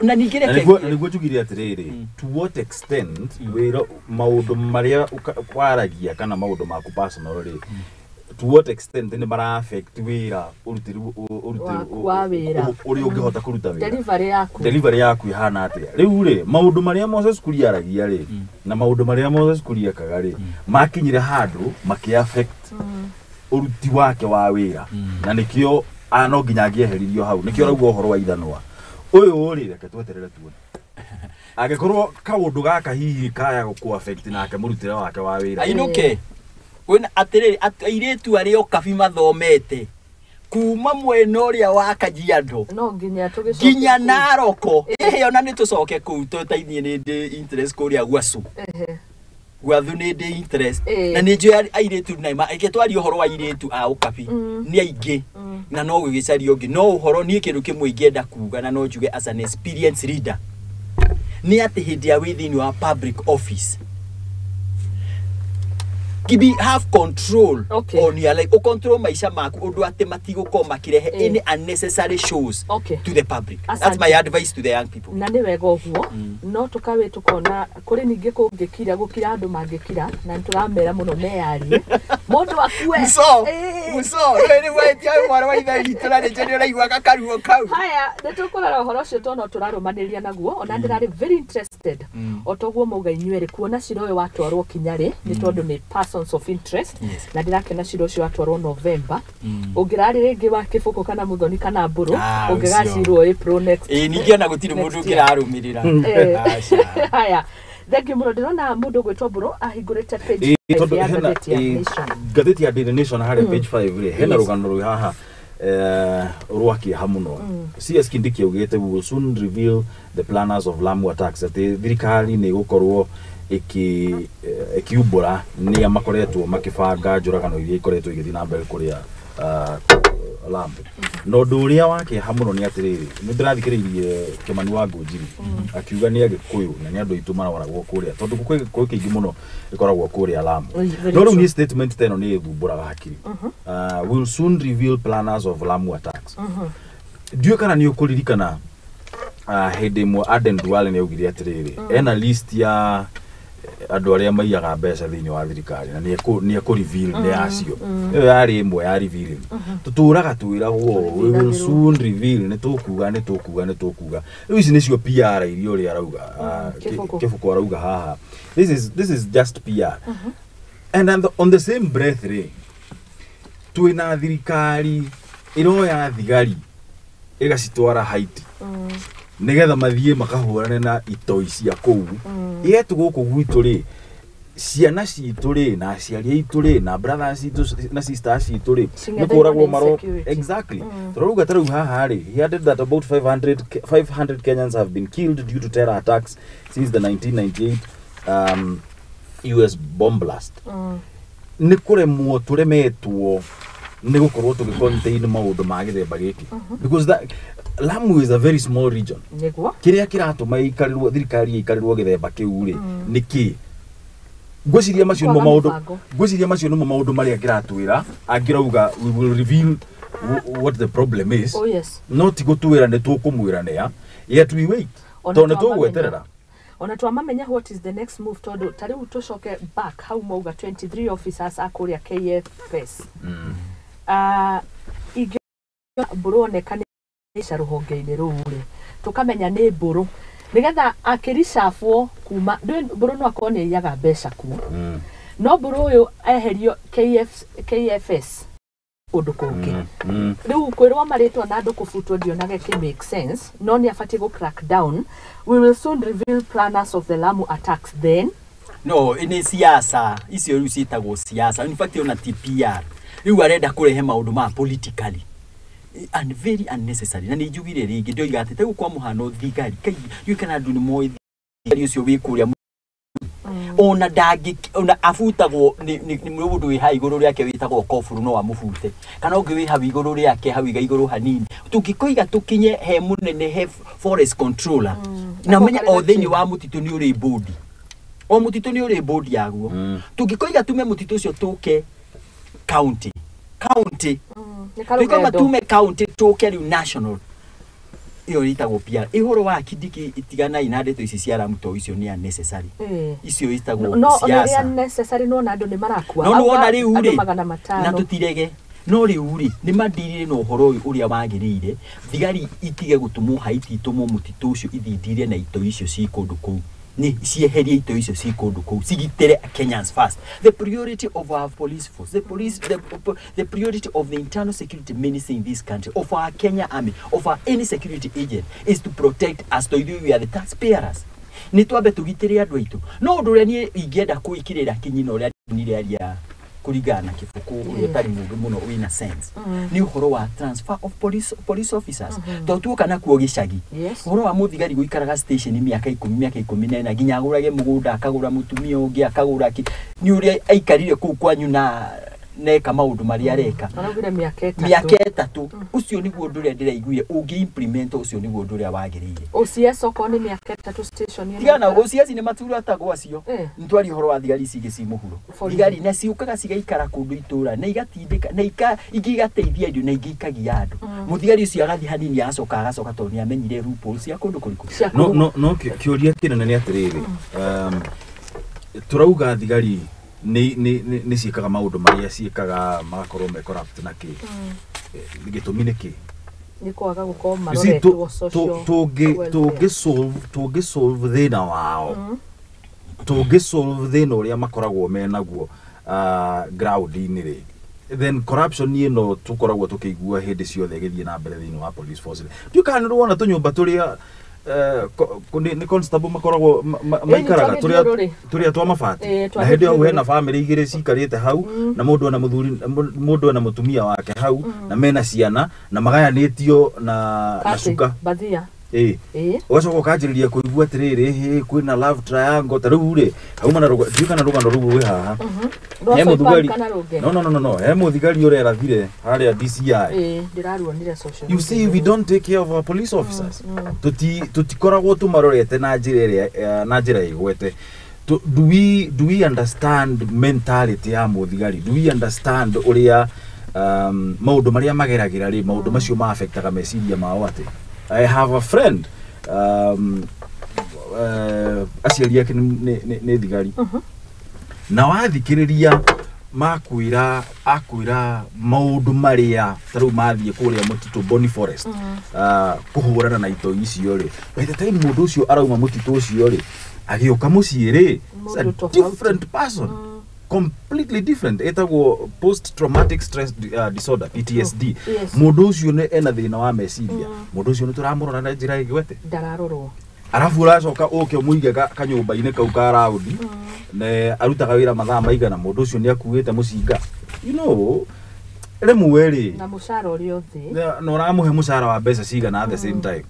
Na ningĩ Na reke nĩguo njugire atĩrĩrĩ, to what extent wĩra maũndũ marĩa waragia kana maũndũ maku personal rĩ, to what extent nĩ mara affect wĩra ũrutĩri Waku wa wĩra. Ũrĩa ũngĩhota kũruta wĩra. Delivery yaku. Delivery yaku ihana atĩa? Rĩu rĩ, maũndũ marĩa Moses Kuria aragia rĩ, na maũndũ marĩa Moses Kuria ekaga rĩ, makinyire handũ makĩ affect ũruti wake wa wĩra, na nĩkĩo no nginya angĩeheririo hau. Nĩkĩo arauga ũhoro wa ithanwa ũyũ rĩ, reke tweterere tuone angĩkorwo kaũndũ gaka hihi kaya gũkũ affect nake mũrutĩre wake wa wĩra. Ainũke kwĩna atĩrĩrĩ, airĩtu arĩa okabi mathomete kuma mwena ũrĩa wa Kajiado No nginya tũgĩcoke nginya kũu. Naroko, ĩhĩ ona nĩ tũcoke kũu tondũ ta ithuĩ nĩ ndĩ interest kũrĩa Gwacu. Gwathu nĩ ndĩ interest. Na nĩ njũĩ airĩtu na ĩke twarie ũhoro wa airĩtu a ũkabi nĩ aingĩ, na no gũgĩcaria ũngĩ. No ũhoro niĩ kĩndũ kĩmwe ingĩenda kuga, na no njuge as an experienced leader, nĩ atĩ hĩndĩ ya wĩ thĩinĩ wa public office Be have control Okay. on your life. Ucontrol maisha maku undu ati matigũkorwo makirehe Eh. any unnecessary shows Okay. to the public. That's Asante. my advice to the young people. Na nĩ wega ũguo, no tũkawĩ tũkona kũrĩ ningĩ kũngĩkira gũkira andũ mangĩkira na nĩ tũramera mũno meyarie mũndũ akue. Muso, Ĩĩ. muso, rĩu wetia mwana wa ithe witũ na nĩnjũ nĩ ũraiguaga karuo kau. Haya, nĩ tũkũrora ũhoro ũcio tondũ tũrarũmanĩria naguo ona ndĩrarĩ very interested o toguo mauga inyuerĩ kuona cira ũyũ watwarwo kinya rĩ, nĩ tondũ nĩ persons of interest. Yes. Na ndĩrakena cira ũcio watwarwo November, ũngĩrarĩ rĩngĩ wa Kĩbũkũ kana Mũthoni kana Mbũrũ, Ah, ũngĩgacirwo April next. Ĩĩ, ningĩ ona gũtirĩ mũndũ Next year. ũngĩrarũmĩrĩra. Eh. Aca. Haya, thengiũ mũno. Ndĩrona mũndũ ũgwĩtwo Mbũrũ ahingũrĩte page Ĩĩ, five tondũ ya hena ngathĩti ya ĩĩ, Nation. ngathĩti ya Daily Nation harĩa page 5 rĩ, hena Yes. rũgano rwĩ haha rwa kĩeha mũno. CS Kindiki augĩte, "We will soon reveal the planners of Lamu attacks," atĩ thirikari nĩ ĩgũkorwo ĩkiumbũra nĩa makoretwo makĩbanga njũragano iria ikoretwo igĩthiĩ na mbere kũrĩa Lamu. Na ũndũ ũrĩa wa kĩeha mũno nĩ atĩrĩrĩ, nĩ ndĩrathikĩrĩirie Kĩmani wa Ngũnjiri akiuga nĩ Agĩkũyũ na nĩ andũ aitũ maroragwo kũrĩa, tondũ kwĩ Gĩkũyũ kĩingĩ mũno gĩkoragwo kũrĩa Lamu. Oi, very No rĩu true. niĩ statement ta ĩno nĩ ĩthumbũraga hakiri. "Will soon reveal planners of Lamu attacks." Ndiũĩ kana nĩ ũkũririkana hĩndĩ ĩmwe Aden Duale nĩ augire atĩrĩrĩ, ena list ya andũ arĩa maiyaga mbeca thĩinĩ wa thirikari na nĩ ekũ reveal nĩ acio. Ĩyo yarĩ ĩmwe ya revealing. Tũtũraga twĩragwo, "We will soon reveal," nĩ tũkuga, nĩ tũkuga, nĩ tũkuga. Rĩu ici nĩcio PR iria ũrĩa arauga, Kĩbũkũ. Kĩbũkũ arauga haha. This is just PR. And on the same breath rĩ, twĩna thirikari ĩroya thigari ĩgacitwara Haiti nĩgetha mathiĩ makahũrane na itoi cia kũu. Yet gũkũ gwitũ rĩ, ciana citũ rĩ, na aciari aitũ rĩ, na brothers citũ na sisters citũ rĩ, nĩ Cing'etheirwo kũragwo nĩ maro. insecurity. Exactly. Tũrauga ta rĩu haha rĩ, he added that about 500 Kenyans have been killed due to terror attacks since the 1998 US bomb blast. Nĩ kũremwo tũremetwo nĩ gũkorwo tũgĩ contain maũndũ ma gĩthemba gĩkĩ, because that, Lamu is a very small region. Nĩguo. Kĩrĩa kĩratũma ĩikarĩrwo, thirikari ĩikarĩrwo gĩthemba kĩu rĩ, nĩ kĩ? Ngwĩciria macio nĩmo Kwaga maũndũ. mĩbango. Ngwĩciria macio nĩmo maũndũ marĩa angĩratwĩra, angĩrauga, "We will reveal what the problem is," Oh yes. no ti gũtwĩra nĩ tũkũmwĩra nĩa, yet we wait, Ona tondũ nĩ twamamenya. tũgweterera. Ona twamamenya, what is the next move? Tondũ ta rĩu tũcoke back hau mauga 23 officers a kũrĩa KFS. Ingĩ mbũrũ oneka nĩ rũhonge-inĩ rũu rĩ, tũkamenya nĩ mbũrũ nĩgetha akĩricabwo kuma mbũrũ no akorwo nĩ aiyaga mbeca kuo, no mbũrũ ũyũ eherio KFS kũndũ kũngĩ. Rĩu kwĩrwo marĩtwa na andũ kũbutwo ndionaga ĩkĩ make sense, no nĩ abatiĩ gũ crack down. "We will soon reveal planners of the Lamu attacks," then No nĩ siasa icio rĩu ciĩtagwo siasa. In fact, ona ti PR, rĩu arenda kũrehe maũndũ ma politically and very unnecessary. Na nĩ njugire rĩngĩ ndoiga atĩ ta kwa mũhano thigari kai ndiũĩ kana andũ nĩ moĩ thigari ũcio wĩ kũrĩa ona ndangĩ ona abutagwo nĩ mũndũ wĩ hau igũrũ rĩake wĩtagwo koburu, no amũbute, kana ũngĩ wĩ hau igũrũ rĩake hau iga igũrũ hanini. Tũngĩkoiga tũkinye he mũnene he forest controller na menye o thĩinĩ wa mũtitũ nĩ ũrĩ bodi, o mũtitũ nĩ ũrĩ bodi yaguo. Tũngĩkoiga tume mũtitũ ũcio tũke county county, nĩ tũngĩkoiga karũgendo. Tume county tũke rĩu national, ĩyo ĩtagwo PR. Ĩhoro wa Kindiki, itiganai na ndeto ici cia Lamu to icio nĩ unnecessary. Icio ĩtagwo no ona siasa. rĩa necessary, no ona andũ nĩ marakua. No nĩ wona Auga rĩu andũ rĩ magana na matano. tũtirege, no rĩu rĩ nĩ mandirire na ũhoro ũyũ ũrĩa wagĩrĩire. Thigari itige gũtũmwo Haiti, itũmwo mũtitũ ũcio, ithindire na itoi icio ci kũndũ kũu, nĩ cieherie itoi icio ci kũndũ kũu, cigitĩre Kenyans first. The priority of our police force, the priority of the internal security ministry in this country, of our Kenya Army, of our any security agent, is to protect us, to ithuĩ we are the taxpayers. Nĩ twambe tũgitĩre andũ aitũ. No ũndũ ũrĩa niĩ ingĩenda kũĩkĩrĩra kinyi na ũrĩa ndonire aria kũringana na Kĩbũkũ ũrĩa ũtarĩ mũndũ mũno wĩna sense nĩ ũhoro wa transfer of police officers, tondũ tuoka nakuo gĩcagi, ũhoro wa mũthigari gũikaraga station mĩaka 10, mĩaka 14, nginya agũrage mũgũnda, akagũra mũtumia ũngĩ, akagũra kĩ, nĩ ũrĩa aikarire kũu kwanyu na neka maũndũ marĩa areka. Araugire mĩaka 3. Mĩaka 3 ũcio nĩguo ũndũ ũrĩa ndĩraiguire ũngĩ implement, ũcio nĩguo ũndũ ũrĩa wagĩrĩire. OCS okorwo nĩ mĩaka 3 station ĩno. Tigana OCS nĩ maturatagwo acio. Nĩtwaria ũhoro wa thigari ici ingĩ ci mũhuro. Thigari na ciũkaga cigaikara kũndũ itũra na igatindĩka na ingĩ igateithia indo na ingĩ ikagia andũ. Mũthigari ũcio agathiĩ hanini agacoka tondũ nĩ amenyire loopholes cia kũndũ kũrĩkũ. No kĩũria kĩnene nĩ atĩrĩrĩ, tũrauga thigari nĩ ciĩkaga maũndũ marĩa ciĩkaga magakorwo me corrupt na kĩ, gĩtũmi nĩ kĩ? Nĩ kwaga gũkorwo maroretwo social tũngĩ solve thĩna wao, tũngĩ solve thĩna ũrĩa makoragwo menaguo ground-inĩ rĩ, then corruption ĩno tũkoragwo tũkĩigua hĩndĩ ciothe ĩgĩthiĩ na mbere thĩinĩ wa police force. Ndiũĩ kana nĩ ũrona tũnyũmba tũrĩa nĩ constable makoragwo maikaraga tũrĩa twa mabati, na hĩndĩ ĩyo hena family igĩrĩ cikarĩte hau, na mũndũ ena mũthuri, mũndũ ena mũtumia wake hau, na mena ciana na magayanĩtio na cuka bathia. Ũgacoka ũkanjĩrĩria kũigua atĩrĩrĩ, kwĩna love triangle ta rĩu rĩ, hauma na ndiũĩ kana rũgano rũu rwĩ haha. He mũthigari, no, he mũthigari ũrerathire harĩa DCI. Ndĩraruonire social. You see, we don't take care of our police officers. Tutikoragwo tũmarorete na njĩra ĩrĩa na njĩra ĩgwete. Do we understand mentality ya mũthigari? Do we understand ũrĩa maũndũ marĩa mageragĩra rĩ, maũndũ macio ma affectaga meciria mao atĩ? I have a friend, aciari ake nĩ thigari, na wathikĩrĩria makwĩra akwĩra maũndũ marĩa ta rĩu mathiĩ kũrĩa mũtitũ Boni Forest kũhũrana na itoi icio rĩ, by the time mũndũ ũcio arauma mũtitũ ũcio rĩ, agĩũka mũciĩ rĩ, it's a different person. Completely different. Etagwo post traumatic stress disorder, PTSD. Mũndũ ũcio nĩ ena thĩna wa meciria. Mũndũ ũcio nĩ tũramũrora na njĩra ĩgwete. Ndararorwo. Arabu ũracoka ũke ũmũige kanyũmba-inĩ kau ka raundi, na arutaga wĩra mathaa maigana, mũndũ ũcio nĩ akuĩte mũcinga. You know, rĩmwe rĩ, na mũcara ũrĩ ũthĩ, na ũramũhe mũcara wa mbeca cigana at the same time.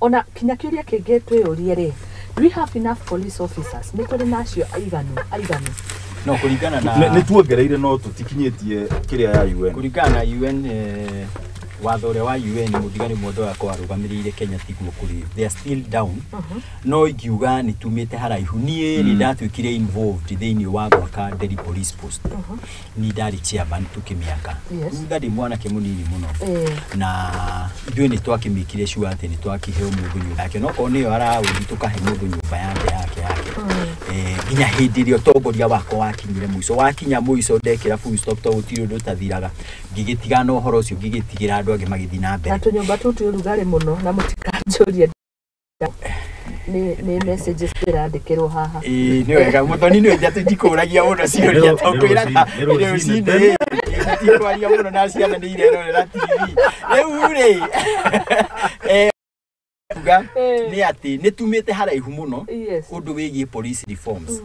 Ona kinya kĩũria kĩngĩ twĩyũrie rĩ, do we have enough police officers? Nĩ tũrĩ nacio aiganu? No, kũringana na nĩ tuongereire no tũtikinyĩtie kĩrĩa ya UN. Kũringana na UN, watho ũrĩa wa UN mũthigari mũndũ wakwa arũgamĩrĩire Kenya tiguo kũrĩ, they are still down. No ingiuga nĩ tumĩte haraihu. Niĩ nĩ ndatuĩkire involved thĩinĩ wa gwaka Delhi Police Post. Ni ndarĩ chairman tũkĩmĩaka. Thutha ndĩ mwanake mũnini mũno. Na ithuĩ nĩ twakĩmĩkire sure atĩ nĩ twakĩheo mũndũ nyũmba yake. No korwo nĩyo araũthi tũkahe mũndũ nyũmba yake. Nginya hĩndĩ ĩrĩa ũtongoria wakwa wakinyire mũico, wakinya mũico ndekĩra full stop tondũ gũtirĩ ũndũ ũtathiraga, ngĩgĩtigana ũhoro ũcio, ngĩgĩtigĩra andũ angĩ magĩthiĩ na mbere. Na tũnyũmba tũu twĩ ũrugarĩ mũno na mũtikanjũrie nĩ messages ndĩrandĩkĩrwo haha. Nĩ wega Mũthoni, nĩ ũnja ndikũragia mũno ciũria tondũ kwĩraga nĩ rũcinĩ ndikwaria mũno na ciana nĩ irerorera TV. Rĩu rĩ, nĩ atĩ nĩ tumĩte haraihu mũno ũndũ wĩgiĩ police reforms.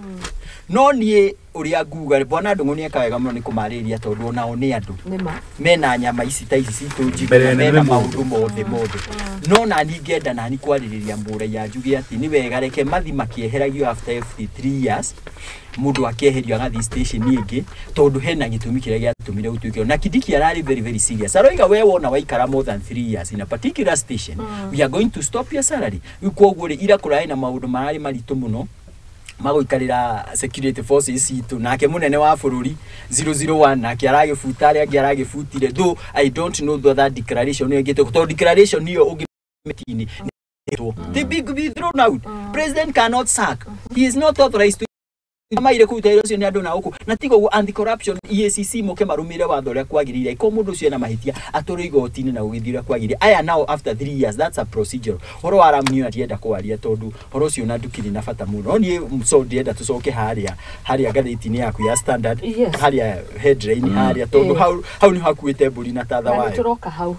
No niĩ ũrĩa nguga bwana Ndung'u nĩ eka wega mũno nĩ kũmarĩria tondũ onao nĩ andũ mena nyama ici ta ici citũ njigũ, mena maũndũ mothe. No nani ngenda nani kwarĩrĩria mũraiya njuge atĩ nĩ wega reke mathi makĩeheragio after every 3 years, mũndũ akĩeherio agathiĩ station ĩngĩ tondũ hena gĩtũmi kĩrĩa gĩatũmire gũtuĩke. Na Kindiki ararĩ very very serious, aroiga we wona waikara more than 3 years in a particular station, we are going to stop your salary. Rĩu koguo rĩ, ira kũrarĩ na maũndũ mararĩ maritũ mũno magũikarĩra security forces citũ, nake mũnene wa bũrũri 001 nake aragĩbuta arĩa angĩ aragĩbutire, though I don't know that declaration ĩyo ĩngĩtwo, tondũ declaration ĩyo ũngĩmĩtini they be thrown out. President cannot sack, he is not authorized to maire kũruta wĩra ũcio nĩ andũ na gũkũ, na tiga ũguo anti corruption EACC moke marũmĩrĩre watho ũrĩa kwagĩrĩire. Ĩkorwo mũndũ ũcio ena mahĩtia atwarwo igoti-inĩ na gũgĩthiĩ ũrĩa kwagĩrĩire. Aya nao after 3 years, that's a procedure. Ũhoro wa Ram niĩ ndienda kwaria tondũ ũhoro ũcio na ndũkĩrĩ na bata mũno. No niĩ so ndienda tũcoke harĩa ngathĩti-inĩ yaku ya Standard, harĩa headline harĩa, tondũ hau nĩ hakuĩte mbũri na tatha wayo.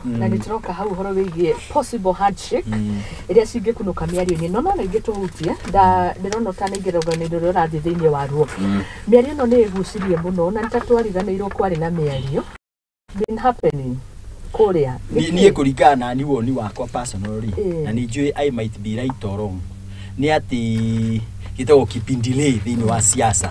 Na nĩ tũroka hau ũhoro wĩgiĩ possible handshake ĩrĩa cingĩkunũka mĩario-inĩ. No no ingĩ tũhutie, ndĩrona ũtanaingĩra rũgano-inĩ rũrĩa ũrathiĩ thĩinĩ wa ruo. Mĩario ĩno nĩ ĩgucirie mũno na nĩtatwariganĩirwo kwarĩ na mĩario been happening kũrĩa. Niĩ kũringana na niĩ woni wakwa personally, na nĩ njũĩ I might be right or wrong, Nĩ atĩ gĩtagwo kipindile thĩinĩ wa siasa.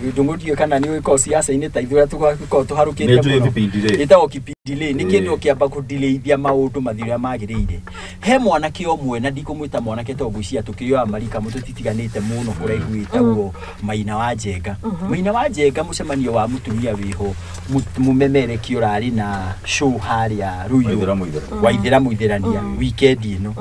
Ndũng'ũtiĩ kana nĩ ũgĩkorwo siasa-inĩ ta ithuĩ ũrĩa tũgakorwo tũharũkĩte Nĩ njũĩ mũno. vipindile. Gĩtagwo kipindile nĩ Ĩĩ. kĩndũ kĩamba kũdileithia maũndũ mathiĩ ũrĩa magĩrĩire. He mwanake ũmwe na ndikũmwĩta mwanake tondũ ngwĩciria tũkĩrĩ o a marika mũtũtitiganĩte mũno kũraihu, wĩtagwo Maina wa Njenga. Maina wa Njenga, mũcemanio wa mũtumia wĩho mũmemerekia ũrarĩ na show harĩa Ruiru. Waithĩra Mũithĩra. Waithĩra Mũithĩrania weekend ĩno,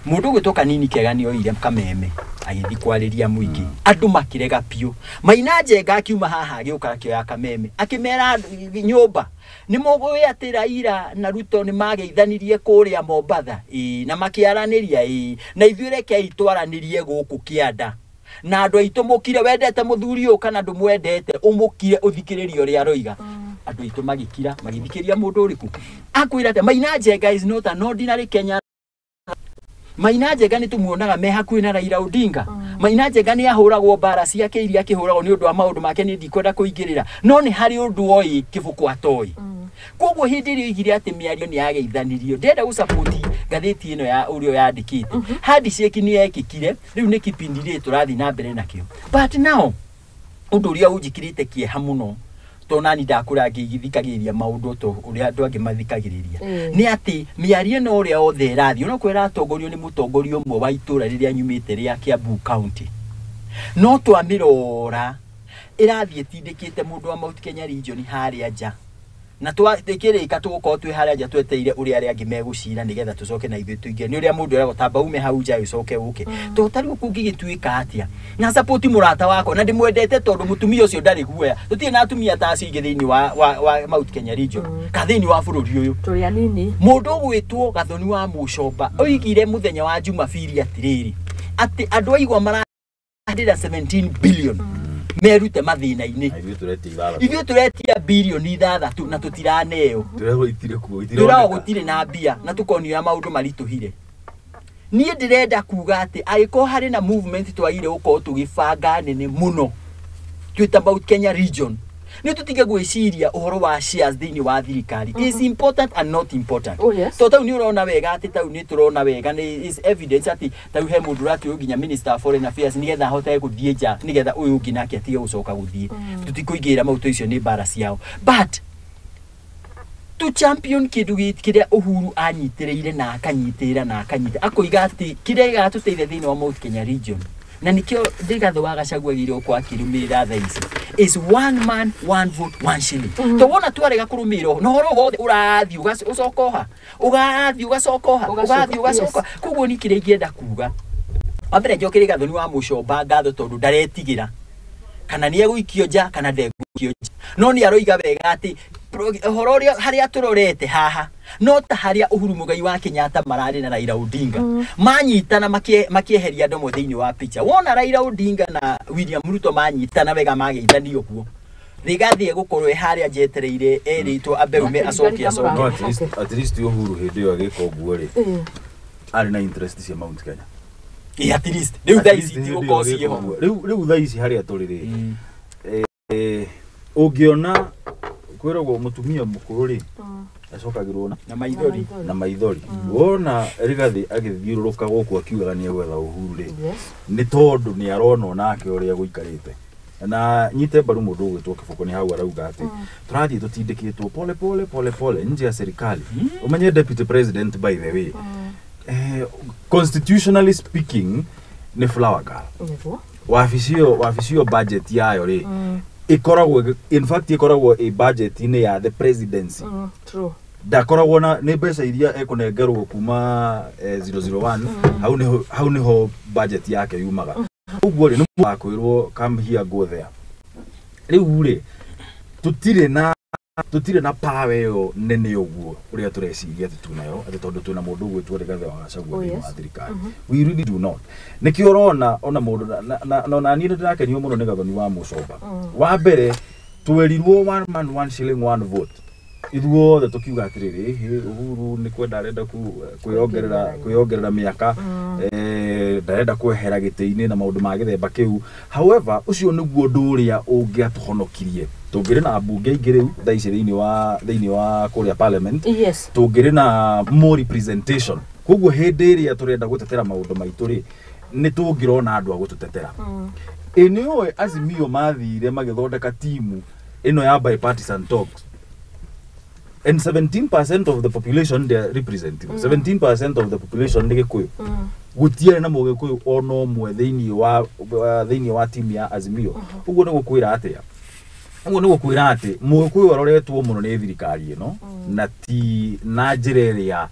mũndũ ũgwĩtwo Kanini Kega nĩ oire kameme agĩthiĩ kwarĩria mũingĩ, andũ makĩrega biũ. Maina Njenga akiuma haha agĩũka akĩoya kameme akĩmera nyũmba nĩ mũgũĩ atĩ Raila na Ruto nĩ mageithanirie kũrĩa Mombatha, ĩĩ, na makĩaranĩria, ĩĩ, na ithuĩ rekei twaranĩrie gũkũ kĩanda na andũ aitũ mũkire. Wendete mũthuri ũyũ kana ndũmwendete, ũmũkire ũthikĩrĩrie ũrĩa aroiga. Andũ aitũ magĩkira magĩthikĩria mũndũ ũrĩkũ akwĩra atĩ Maina Njenga is not an ordinary Kenyan. Maina Njenga nĩ tũmuonaga me hakuhĩ na Raila Odinga. Maina Njenga nĩ ahũragwo mbara ciake iria akĩhũragwo nĩ ũndũ wa maũndũ make, nĩ ndikwenda kũingĩrĩra, no nĩ harĩ ũndũ oĩ Kĩbũkũ atoĩ. Koguo hĩndĩ ĩrĩa oigire atĩ mĩario nĩ yageithanirio, ndĩrenda gũcapoti ngathĩti ĩno ya ũrĩa yandĩkĩte handshake nĩ yekĩkire. Rĩu nĩ kipindi rĩ tũrathiĩ na mbere nakĩo. But now ũndũ ũrĩa ũnjĩkĩrĩte kĩeha mũno, tondũ nani ndakũra ngĩthikagĩrĩria maũndũ to ũrĩa andũ angĩ mathikagĩrĩria, nĩ atĩ mĩario ĩno ũrĩa othe ĩrathiĩ onokorwo ĩratongorio nĩ mũtongoria ũmwe wa itũra rĩrĩa nyumĩte rĩa Kiambu County, no twamĩrora ĩrathiĩ ĩtindĩkĩte mũndũ wa Mount Kenya region harĩa nja, na twakĩrĩka tũgũkorwo twĩ harĩa nja twetereire ũrĩa arĩa angĩ megũcira nĩgetha tũcoke na ithuĩ tũingĩre. Nĩ ũrĩa mũndũ eragwo tamba ume hau nja ũcoke ũke, tondũ ta rĩu kũngĩgĩtuĩka atĩa na support mũrata wakwa na ndĩmwendete, tondũ mũtumia ũcio ndarĩ guoya. Tũtirĩ na atumia ta acio aingĩ thĩinĩ wa Mount Kenya region ka thĩinĩ wa bũrũri ũyũ. Tũrĩ anini. Mũndũ ũgwĩtwo Gathoni wa Mũcomba oigire mũthenya wa Jumabiri atĩrĩrĩ, atĩ andũ aigua marahandĩra 17 billion merute mathĩna-inĩ. Na ithuĩ tũretia 6. Ithuĩ tũretia birioni 6 na tũtiraneo. Tũrerwo itirĩ kuo. Twĩragwo Itironeka. Gũtirĩ na mbia na tũkonio ũrĩa maũndũ maritũhire. Niĩ ndĩrenda kuga atĩ angĩkorwo harĩ na movement twagĩrĩire gũkorwo tũgĩbanga nene mũno twĩta Mount Kenya region, nĩ tũtige gwĩciria ũhoro wa shares thĩinĩ wa thirikari is important and not important. Oh, yes. To tau nĩ ũrona wega atĩ tau nĩ tũrona wega nĩ is evidence atĩ tau he mũndũ ũratuĩrwo nginya minister of foreign affairs nĩgetha ahote gũthiĩ nja, nĩgetha ũyũ ũngĩ nake atige gũcoka gũthiĩ. Tũtikũingĩrĩra mau, icio nĩ mbara ciao, but tu champion kĩndũ kĩrĩa Uhuru anyitĩrĩire na akanyitĩrĩra na akanyita akoiga atĩ kĩrĩa gĩgatũteithia thĩinĩ wa Mount Kenya region, na nĩkĩo Rigathĩ wa Gachagua agĩrĩirwo gũkorwo akĩrũmĩrĩra thaa ici, is one man, one vote, one shilling. To wona twarega kũrũmĩrĩra na ũhoro wothe ũrathiĩ ũcoka oha, ũgathiĩ ũgacoka oha. Ũgacoka, ũgathiĩ ũgacoka. Koguo ni kĩrĩa ingĩenda kuga, wa mbere njokerie Gathoni wa Mũcomba ngatho tondũ ndaretigĩra kana nĩ egũikio nja kana ndegũikio nja, no nĩ aroiga wega atĩ ũhoro ũrĩa harĩa tũrorete haha no ta harĩa Uhuru Muigai wa Kenyatta mararĩ na Raila Odinga manyitana makĩeheria andũ amwe thĩinĩ wa picha. Wona Raila Odinga na William Ruto manyitana wega mageithania ũguo, Rigathi egũkorwo e harĩa njetereire erĩtwo ambe ume acoke acoke. No at least Uhuru hĩndĩ ĩyo agĩka ũguo rĩ, arĩ na interest cia Mount Kenya. Ĩ, at least rĩu thaa At least ici hĩndĩ ĩyo itigũkorwo agĩka ciĩho. ũguo. Rĩu thaa ici harĩa tũrĩ rĩ, ũngĩona kwĩragwo mũtumia mũkũrũ rĩ acokagĩrwo na na maithori. Na maithori. Wona Rigathi agĩthiũrũrũka gũkũ akiugaga nĩ egwetha Uhuru rĩ, nĩ tondũ nĩ arona onake ũrĩa gũikarĩte. Na nyite mbaru mũndũ ũgwĩtwo Kĩboko nĩ hau arauga atĩ tũrathiĩ tũtindĩkĩtwo pole pole pole pole nje ya serikali. Ũmenye deputy president, by the way, constitutionally speaking, nĩ flower girl. Nĩguo. Wabici ĩyo budget yayo rĩ ĩkoragwo, in fact ĩkoragwo ĩ budget-inĩ ya the presidency. True. Ndakoragwo na nĩ mbeca iria ekũnengerwo kuma 001, hau nĩho budget yake yumaga. Ũguo rĩ, nĩ wakwĩrwo come here, go there. Rĩu rĩ, tũtirĩ na power ĩyo nene ũguo ũrĩa tũreciria atĩ tunayo, atĩ tondũ twĩna mũndũ ũgwĩtwo Rigathĩ wa Gachagua Oh, thĩinĩ yes. wa thirikari. We really do not. Nĩkĩo ũrona ona mũndũ na ona niĩ nĩndĩrakenio mũno nĩ Gathoni wa Mũcomba. Wa mbere twerirwo one man, one shilling, one vote, ithuothe tũkiuga atĩrĩrĩ, "Ĩhĩ, Uhuru nĩ kwenda arenda kwĩyongerera mĩaka, ndarenda kwehera gĩtĩ-inĩ na maũndũ ma gĩthemba kĩu." However, ũcio nĩguo ũndũ ũrĩa ũngĩatũhonokirie. Tũngĩrĩ na mbunge ingĩ rĩu thaa ici thĩinĩ wa kũrĩa parliament, tũngĩrĩ na more representation. Koguo hĩndĩ ĩrĩa tũrenda gũtetera maũndũ maitũ rĩ, Nĩ tũngĩrona andũ a gũtũtetera. Ĩ nĩ ũĩ Azimio mathire magĩthondeka timu ĩno ya bipartisan talks, and 17% of the population they are representing, 17% of the population nĩ Gĩkũyũ. Gũtiarĩ na Mũgĩkũyũ ona ũmwe thĩinĩ wa timu ya Azimio. Ũguo nĩ gũkwĩra atĩa? Ũguo nĩ gũkwĩra atĩ Mũgĩkũyũ aroretwo mũno nĩ thirikari ĩno, na ti na njĩra ĩrĩa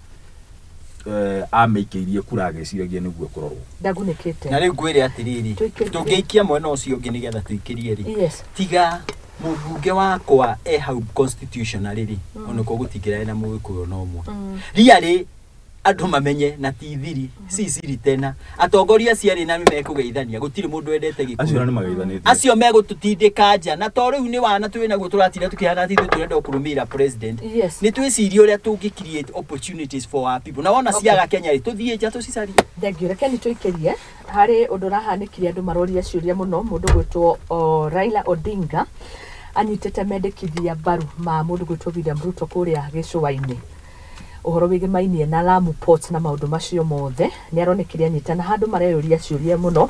amĩikĩirie kura agĩciragia nĩguo kũrorwo. Ndagunĩkĩte. Na rĩu ngwĩre atĩrĩrĩ, Tũikĩrie. Tũngĩikia mwena ũcio ũngĩ nĩgetha tũikĩrie rĩ, tiga mũmbunge wakwa e hau constitutionally rĩ, onako gũtingĩrarĩ na Mũgĩkũyũ na ũmwe. Riarĩ andũ mamenye na ti thiri si siri tena, atongoria acio erĩ na nĩmekũgeithania, gũtirĩ mũndũ wendete Acio ona Gĩkũyũ. nĩ mageithanĩtie. Acio megũtũtindĩka nja, na to rĩu nĩ wana twĩ naguo tũratinda tũkĩhana atĩ ithuĩ tũrenda kũrũmĩrĩra president. Nĩ twĩcirie ũrĩa tũngĩ create opportunities for our people, na wona ciaga Kenya rĩ, tũthiĩ nja tũcicarie. Thank you. Reke nĩ tũikĩrie harĩ ũndũ ũrahanĩkire, andũ maroria ciũria mũno. Mũndũ gwĩtwo Raila Odinga anyitĩte mendekithia mbaru ma mũndũ gwĩtwo William Ruto kũrĩa gĩcũa-inĩ, ũhoro wĩgĩmainie na Lamu Port na maũndũ macio mothe. Nĩ aronekire anyita na handũ mareyũria ciũria mũno.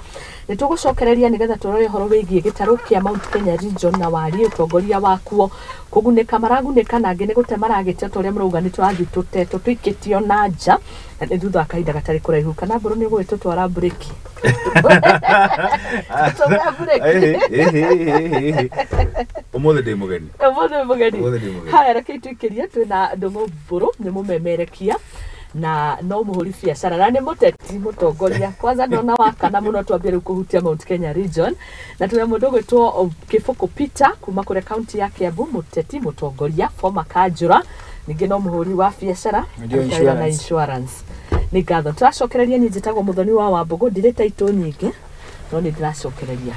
Nĩ tũgũcokereria nĩgetha tũrore ũhoro wĩgiĩ gĩtarũ kĩa Mount Kenya region na wariĩ ũtongoria wakuo kũgunĩka maragunĩka, na angĩ nĩ gũte maragĩte ta ũrĩa mũrauga nĩ tũrathiĩ tũtetwo tũikĩtio na nja. Na nĩ thutha wa kahinda gatarĩ kũraihu, kana mbũrũ nĩ ũgũgĩtũtwara mburĩki, tũtwara mburĩki. Ũmũthĩ ndĩ mũgeni. Ũmũthĩ mũgeni. Ũmũthĩ ndĩ mũgeni. Haya, reke itwĩkĩrie. Twĩna Ndũng'ũ Mbũrũ, nĩ mũmemerekia na no mũhũri biacara na nĩ mũteti mũtongoria. Kwanza ndona wakana mũno, twambie rĩu kũhutia Mount Kenya region. Na twĩna mũndũ ũgwĩtwo Kĩbũkũ Peter kuma kũrĩa kaunti ya Kiambu, mũteti mũtongoria, former kanjũra, ningĩ no mũhũri wa biacara. Ndio. Arutaga wĩra na Insurance. Insurance. Nĩ ngatho. Tũracokereria. Niĩ njĩtagwo Mũthoni wa Wambũgũ, ndirĩ taitũ nyingĩ no nĩ ndĩracokereria.